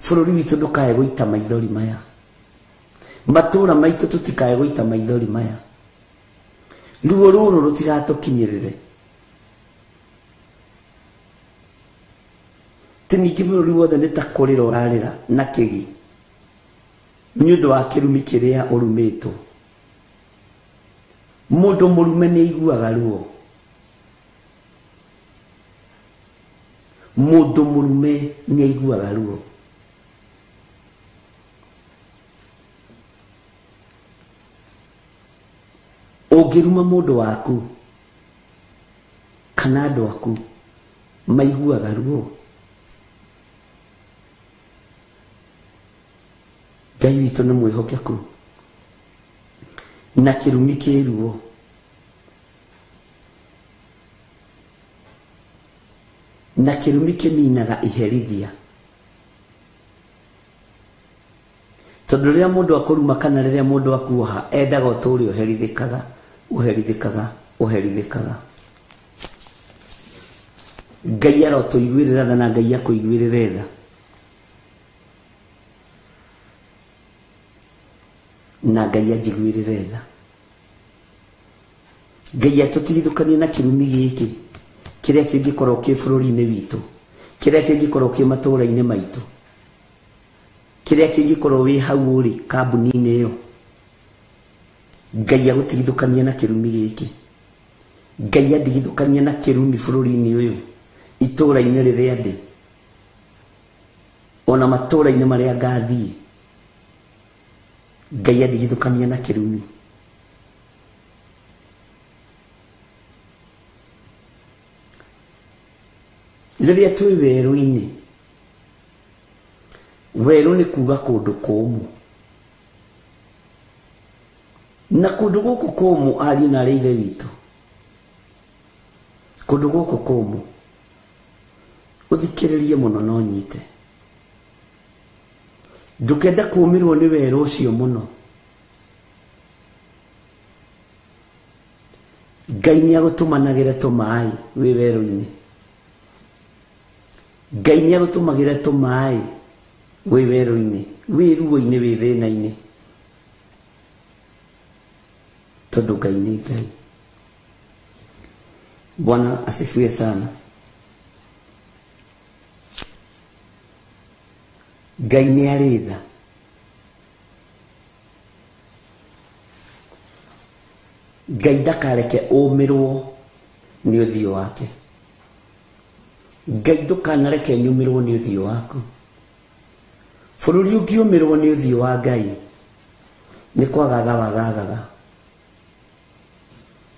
bũrũri witũ ndũkae gũita maithori maya, matũra maitũ tũtikae gũita maithori maya, ruo rũrũ rũtigatũkinyĩrĩre. Ti ningĩ bũrũri wothe nĩ ta kũrĩra ũrarĩra na kĩgi nĩ ũndũ wa kĩrumi kĩrĩa ũrumĩtwo. Mũndũ mũrume nĩ aiguaga ruo, mũndũ mũrume nĩ aiguaga ruo. Ũngĩruma mũndũ waku kana andũ aku maiguaga ruo. Ngai witũ nĩ mwĩhokeku na kĩrumi kĩ ruo. Na kĩrumi kĩminaga iherithia, tondũ rĩrĩa mũndũ akũruma kana rĩrĩa mũndũ akuoha endaga ũtũũre ũherithĩkaga, ũherithĩkaga, ũherithĩkaga. Ngai arotũiguĩrĩra tha na Ngai akũiguĩrĩre tha. Na Ngai anjiguĩrĩre tha. Ngai atũtigithũkanie na kĩrumi gĩkĩ kĩrĩa kĩngĩkorwo kĩ bũrũri-inĩ witũ, kĩrĩa kĩngĩkorwo kĩ matũũra-inĩ maitũ, kĩrĩa kĩngĩkorwo wĩ hau ũrĩ kambuni-inĩ ĩyo. Ngai agũtigithũkanie na kĩrumi gĩkĩ. Ngai andigithũkanie na kĩrumi bũrũri-inĩ ũyũ, itũũra-inĩ rĩrĩa ndĩ, ona matũũra-inĩ marĩa ngathiĩ. Ngai andigithũkanie na kĩrumi. Rĩrĩa twĩ werũ-inĩ, werũ nĩ kuga kũndũ kũmũ, na kũndũ gũkũ kũmũ ariũ na arĩa ithe witũ, kũndũ gũkũ kũmũ ũthikĩrĩrie mũno no nyite. Ndũkenda kũũmĩrwo nĩ werũ ũcio mũno. Ngai nĩ agũtũmanagĩre tũmaĩ wĩ werũ-inĩ. Ngai nĩ agũtũmagĩre tũmaĩ wĩ werũ-inĩ, wĩ ruo-inĩ, wĩ thĩna-inĩ, tondũ Ngai nĩ Ngai. Bwana asifiwe sana. Ngai nĩ arĩ tha. Ngai ndakareke ũmĩrwo nĩ ũthiũ wake. Ngai ndũkanareke nyũmĩrwo nĩ ũthiũ waku. Bũrũri ũngĩũmĩrwo nĩ ũthiũ wa Ngai nĩ kwagaga wagagaga.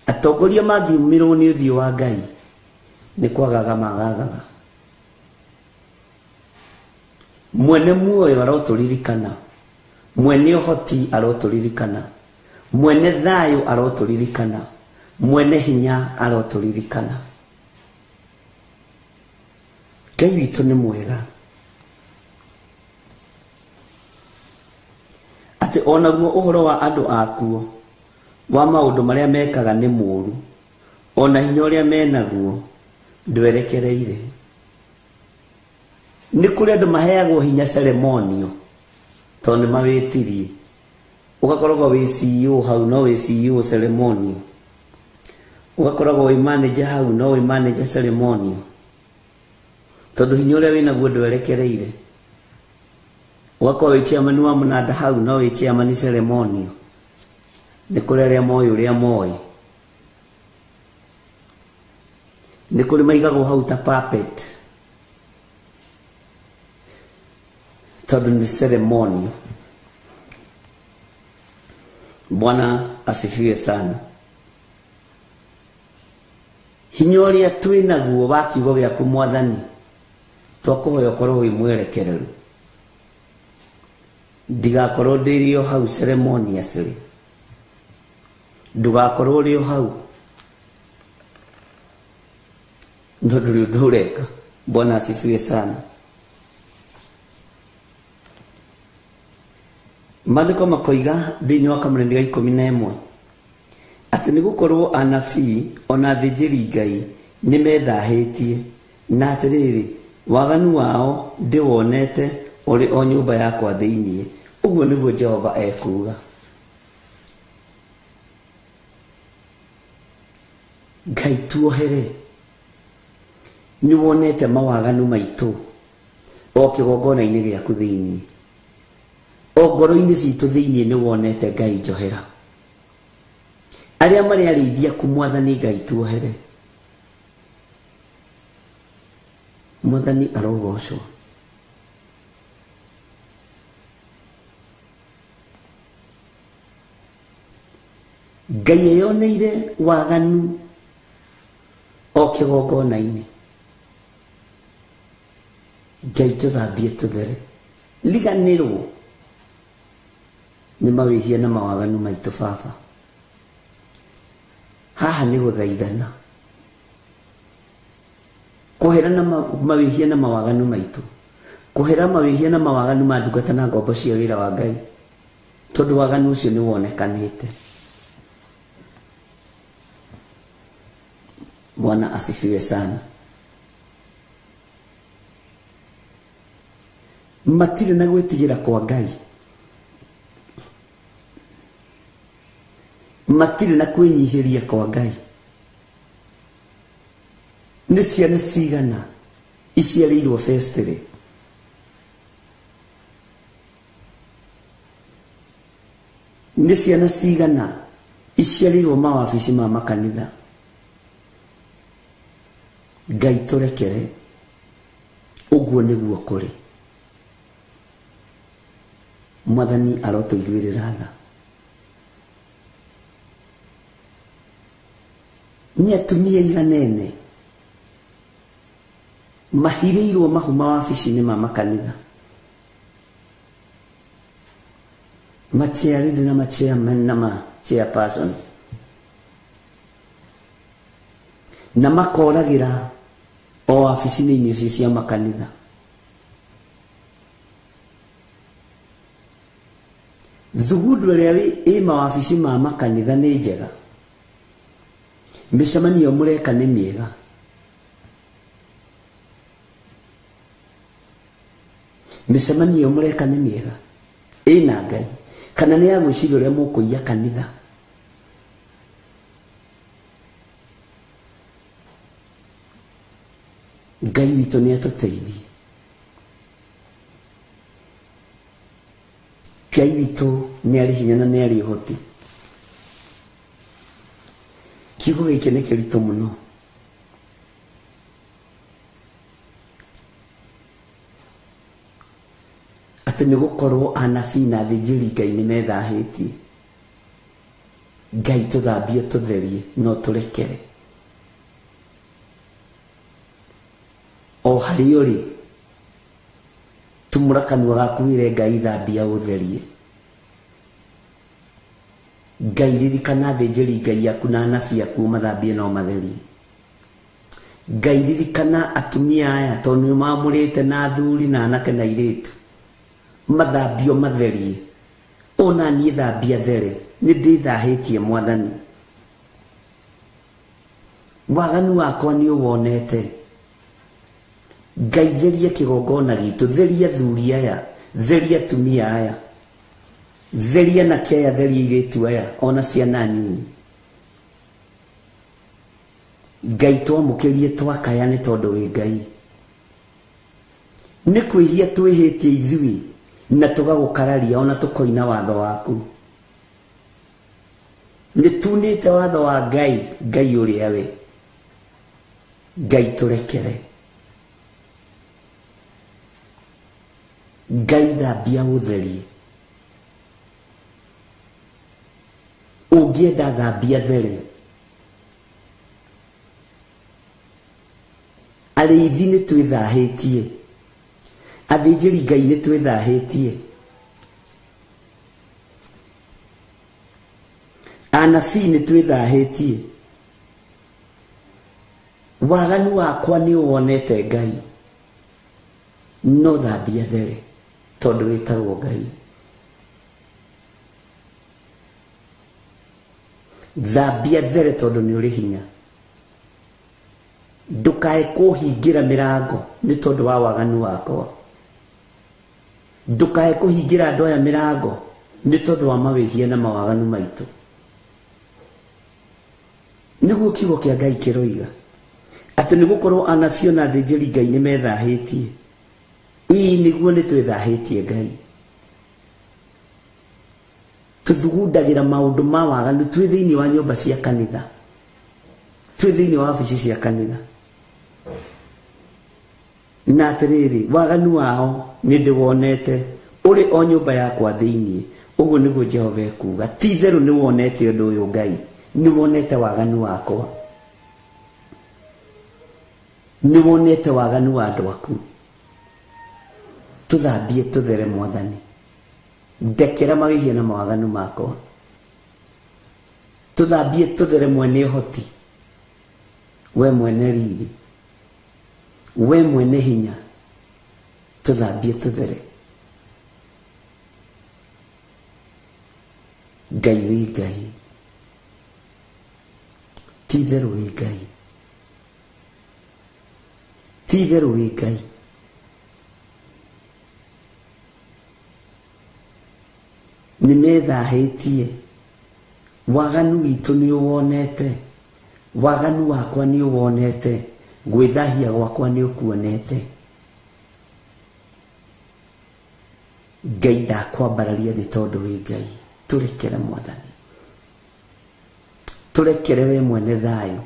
Atongoria mangĩũmĩrwo nĩ ũthiũ wa Ngai nĩ kwagaga magagaga. Mwene muoyo arotũririkana, mwene ũhoti arotũririkana, mwene thayũ arotũririkana, mwene hinya arotũririkana. Ngai witũ nĩ mwega, atĩ onaguo ũhoro wa andũ akuo wa maũndũ marĩa mekaga nĩ mũũru, ona hinya ũrĩa menaguo ndwerekereire. Nĩ kũrĩ andũ maheagwo hinya ceremonio tondũ nĩ mawĩtirie. Ũgakoragwo wĩ CEO hau no wĩ CEO ceremonio, ũgakoragwo wĩ manager hau no wĩ manager ceremonio, tondũ hinya ũrĩa wĩnaguo ndwerekereire. Ũgakorwo wĩ chairman wa mũnanda hau no wĩ chairman ceremonio. Nĩ kũrĩ arĩa moĩ ũrĩa moĩ, nĩ kũrĩ maigagwo hau ta puppet tondũ nĩ ceremonio. Bwana asifiwe sana. Hinya ũrĩa twĩ naguo wa kiugo gĩaku Mwathani, twakũhoya ũkorwo wĩ mwerekereru. Ndigakorwo ndĩrĩ o hau ceremoniously, ndũgakorwo ũrĩ o hau no ndũrĩ ũndũ ũreka. Bwana asifiwe sana. Maandĩko makoiga thĩinĩ wa kamũranĩ ga 11 atĩ nĩ gũkorwo anabii ona athĩnjĩri Ngai nĩ methahĩtie, na atĩrĩrĩ, waganu wao ndĩwonete ũrĩ o nyũmba yakwa thĩinĩ. Ũguo nĩguo Jehova ekuuga. Ngai tuohere, nĩ wonete mawaganu maitũ o kĩgongona-inĩ gĩaku thĩinĩ, o ngoro-inĩ citũ thĩinĩ nĩ wonete. Ngai njohera. Arĩa marĩ arĩithi aku Mwathani Ngai tuohere. Mwathani arogocwo. Ngai eyoneire waganu o kĩgongona-inĩ. Ngai tũthambie tũthere, riganĩrwo nĩ mawĩhia na mawaganu maitũ. Baba, haha nĩ gũthaithana kũhera na mawĩhia na mawaganu maitũ, kũhera mawĩhia na mawaganu ma ndungata na ngombo cia wĩra wa Ngai, tondũ waganu ũcio nĩ wonekanĩte. Bwana asifiwe sana. Matirĩ na gwĩtigĩra kwa Ngai, matirĩ na kwĩnyihĩria kwa Ngai. Nĩ ciana cigana iciarĩirwo festĩrĩ? Nĩ ciana cigana iciarĩirwo mawabici ma makanitha? Ngai tũrekere, ũguo nĩguo kũrĩ. Mwathani arotũiguĩrĩra tha. Nĩ atumia iganene mahirĩirwo mahu mawabici-inĩ ma makanitha, machairlady na machairman na machairperson, na makoragĩra o wabici-inĩ icio cia makanitha. Thugundu ĩrĩa ĩ mawabici ma makanitha nĩ njega, mĩcemanio mũreka nĩ mĩega, mĩcemanio mũreka nĩ mĩega ĩna Ngai, kana nĩ ya gwĩciria ũrĩa mũkũiya kanitha? Ngai witũ nĩ atũteithie. Ngai witũ nĩ arĩ hinya na nĩ arĩ ũhoti. Kiugo gĩkĩ nĩ kĩritũ mũno. Atĩ nĩ gũkorwo anabii na athĩnjĩri Ngai nĩ methahĩtie. Ngai tũthambie tũtherie, no tũrekere. O harĩa ũrĩ, tumũra kanua gaku wĩre Ngai thambia ũtherie. Ngai ririkana athĩnjĩri Ngai aku na anabii aku mathambie no matherie. Ngai ririkana atumia aya tondũ nĩ mamũrĩte na athuri na anake na airĩtu, mathambio matherie. Ona niĩ thambia there, nĩ ndĩthahĩtie Mwathani. Waganu wakwa nĩ ũwonete. Ngai theria kĩgongona gitũ, theria athuri aya, theria atumia aya, theria anake aya, theria airĩtu aya, ona ciana nini. Ngai twamũkĩrie twakaya nĩ tondũ wĩ Ngai. Nĩ kwĩhia twĩhĩtie ithuĩ na tũgagũkararia ona tũkoina watho waku. Nĩ tunĩte watho wa Ngai, Ngai ũrĩa we. Ngai tũrekere. Ngai thambia ũtherie. Ũngĩenda thambia there. Arĩithi nĩ twĩthahĩtie, athĩnjĩri Ngai nĩ twĩthahĩtie, anabii nĩ twĩthahĩtie. Waganu wakwa nĩ ũwonete Ngai, no thambia there tondũ wĩtagwo Ngai. Thambia there tondũ nĩ ũrĩ hinya. Ndukae kũhingĩra mĩrango nĩ tondũ wa waganu wakwa. Ndukae kũhingĩra andũ aya mĩrango nĩ tondũ wa mawĩhia na mawaganu maitũ. Nĩguo kiugo kĩa Ngai kĩroiga atĩ nĩ gũkorwo anabii na athĩnjĩri Ngai nĩ methahĩtie. Ĩĩ nĩguo nĩ twĩthahĩtie Ngai. Tũthugundagĩra maũndũ ma waganu twĩ thĩinĩ wa nyũmba cia kanitha, twĩ thĩinĩ wa wabici cia kanitha. Na atĩrĩrĩ, waganu wao nĩ ndĩwonete ũrĩ o nyũmba yakwa thĩinĩ. Ũguo nĩguo Jehova ekuuga. Ti itherũ nĩ wonete ũndũ ũyũ Ngai, nĩ wonete waganu wakwa, nĩ wonete waganu wa andũ aku. Tũthambie tũthere Mwathani, ndekera mawĩhia na mawaganu makwa. Tũthambie tũthere mwene ũhoti, we mwene riri, we mwene hinya, tũthambie tũthere. Ngai wĩ Ngai, ti itherũ wĩ Ngai, ti itherũ wĩ Ngai. Nĩ methahĩtie, waganu witũ nĩ ũwonete, waganu wakwa nĩ ũwonete, gwĩthahia gwakwa nĩ ũkuonete. Ngai ndakwambararia thĩ tondũ wĩ Ngai. Tũrekere Mwathani, tũrekere we mwene thayũ,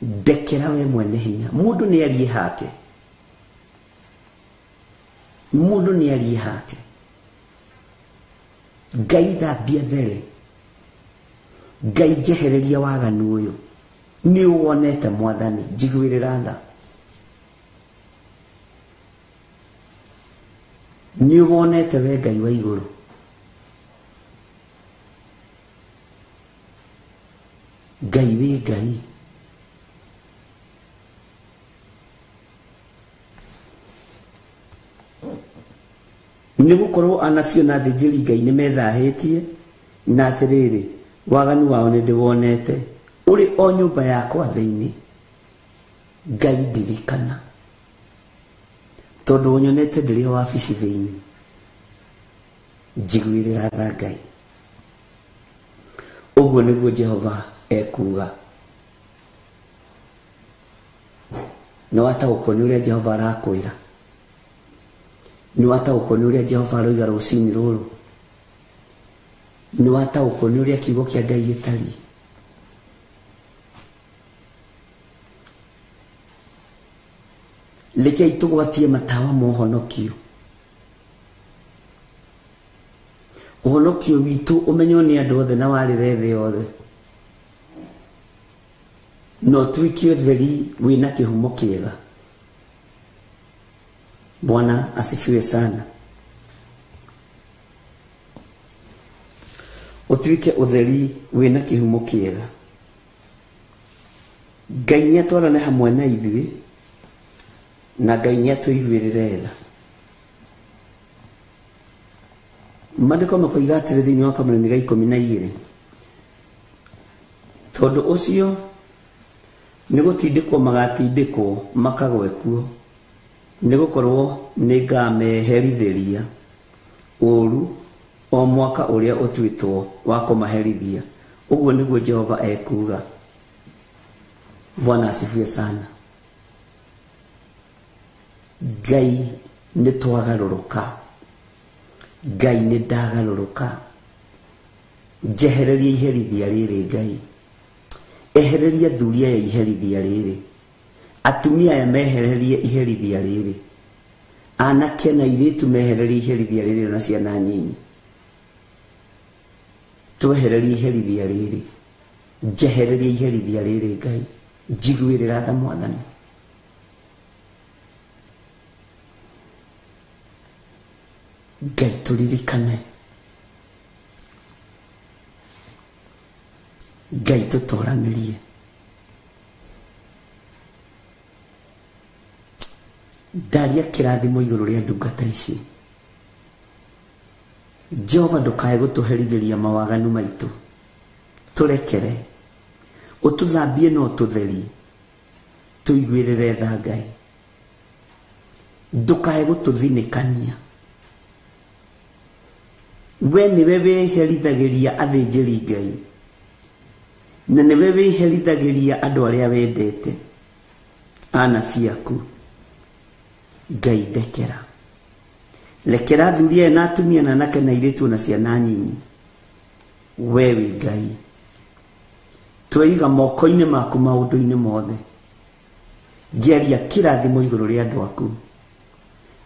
ndekera we mwene hinya. Mũndũ nĩ arie hake, mũndũ nĩ arie hake. Ngai thambia there, Ngai njehereria waganu ũyũ nĩ ũwonete Mwathani, njiguĩrĩra tha. Nĩ ũwonete we Ngai wa igũrũ. Ngai wĩ Ngai. Nĩ gũkorwo anabii na athĩnjĩri Ngai nĩ methahĩtie, na atĩrĩrĩ, waganu wao nĩ ndĩwonete ũrĩ o nyũmba yakwa thĩinĩ. Ngai ndirikana, tondũ ũnyonete ndĩrĩ o wabici thĩinĩ. Njiguĩrĩra tha Ngai. Ũguo nĩguo Jehova ekuuga. Nĩ wataũkwo nĩ ũrĩa Jehova arakwĩra? Nĩ wataũkwo nĩ ũrĩa Jehova aroiga rũcinĩ rũrũ? Nĩ wataũkwo nĩ ũrĩa kiugo kĩa Ngai gĩtariĩ? Rekei tũgwatie matawa ma ũhonokio. Ũhonokio witũ ũmenywo nĩ andũ othe na warĩre thĩ yothe, na ũtuĩke ũtheri wĩna kĩhumo kĩega. Bwana asifiwe sana. Ũtuĩke ũtheri wĩna kĩhumo kĩega. Ngai nĩ atwarane hamwe na ithuĩ, na Ngai nĩ atũiguĩrĩre tha. Maandĩko makoiga atĩrĩ thĩinĩ wa kamũranĩ ga 12, tondũ ũcio nĩ gũtindĩkwo magatindĩkwo makagwe kuo, nĩ gũkorwo nĩ ngameherithĩria ũũru o mwaka ũrĩa ũtuĩtwo wa kũmaherithia. Ũguo nĩguo Jehova ekuuga. Bwana asifiwe sana. Ngai nĩ twagarũrũka, Ngai nĩ ndagarũrũka. Njehereria iherithia rĩrĩ Ngai, ehereria athuri aya iherithia rĩrĩ, atumia aya mehererie iherithia rĩrĩ, anake na airĩtu mehererie iherithia rĩrĩ na ciana nyinyi. Twehererie iherithia rĩrĩ, njehereria iherithia rĩrĩ Ngai, Njiguĩrĩra tha Mwathani. Ngai tũririkane, Ngai tũtoranĩrie. Ndaria kĩrathimo igũrũ rĩa ndungata ici. Jehova ndũkae gũtũherithĩria mawaganu maitũ, tũrekere, ũtũthambie na ũtũtherie, tũiguĩrĩre tha Ngai. Ndũkae gũtũthinĩkania. We nĩwe wĩherithagĩria athĩnjĩri Ngai, na nĩwe wĩherithagĩria andũ arĩa wendete, anabii aku. Ngai ndekera, rekera athuri aya na atumia na anake na airĩtu na ciana nyinyi. We wĩ Ngai, tweiga moko-inĩ maku maũndũ-inĩ mothe. Ngĩaria kĩrathimo igũrũ rĩa andũ aku,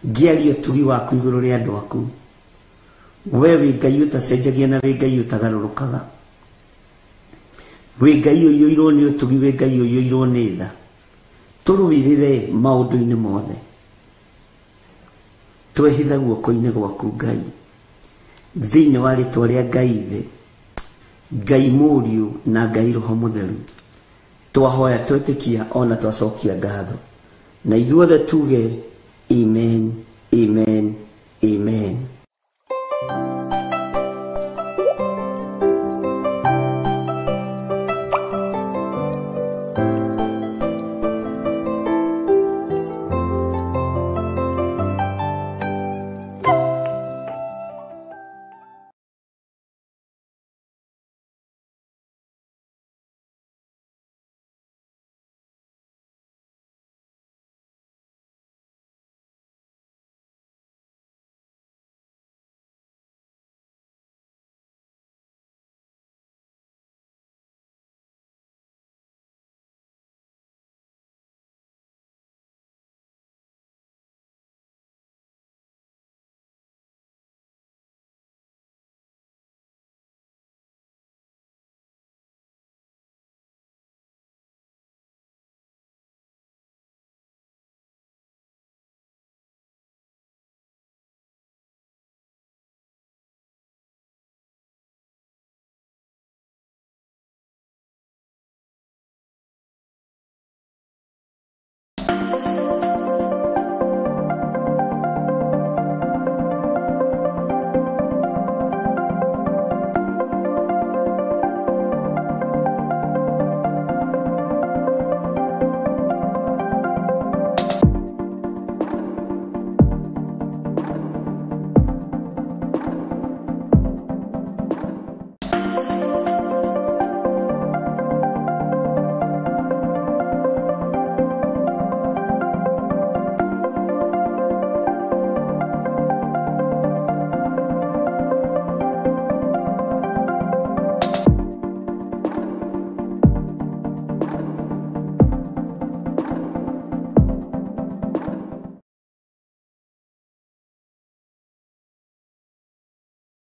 ngĩaria ũtugi waku igũrũ rĩa andũ aku. We wĩ Ngai ũtacenjagia na wĩ Ngai ũtagarũrũkaga. Wĩ Ngai ũiyũirwo nĩ ũtugi, wĩ Ngai ũiyũirwo nĩ tha. Tũrũĩrĩre maũndũ-inĩ mothe. Twehitha guoko-inĩ gwaku Ngai, thĩinĩ wa rĩtwa rĩa Ngai Ithe, Ngai Mũriũ na Ngai Roho Mũtheru. Twahoya twetĩkia ona twacokia ngatho, na ithuothe tuge amen, amen.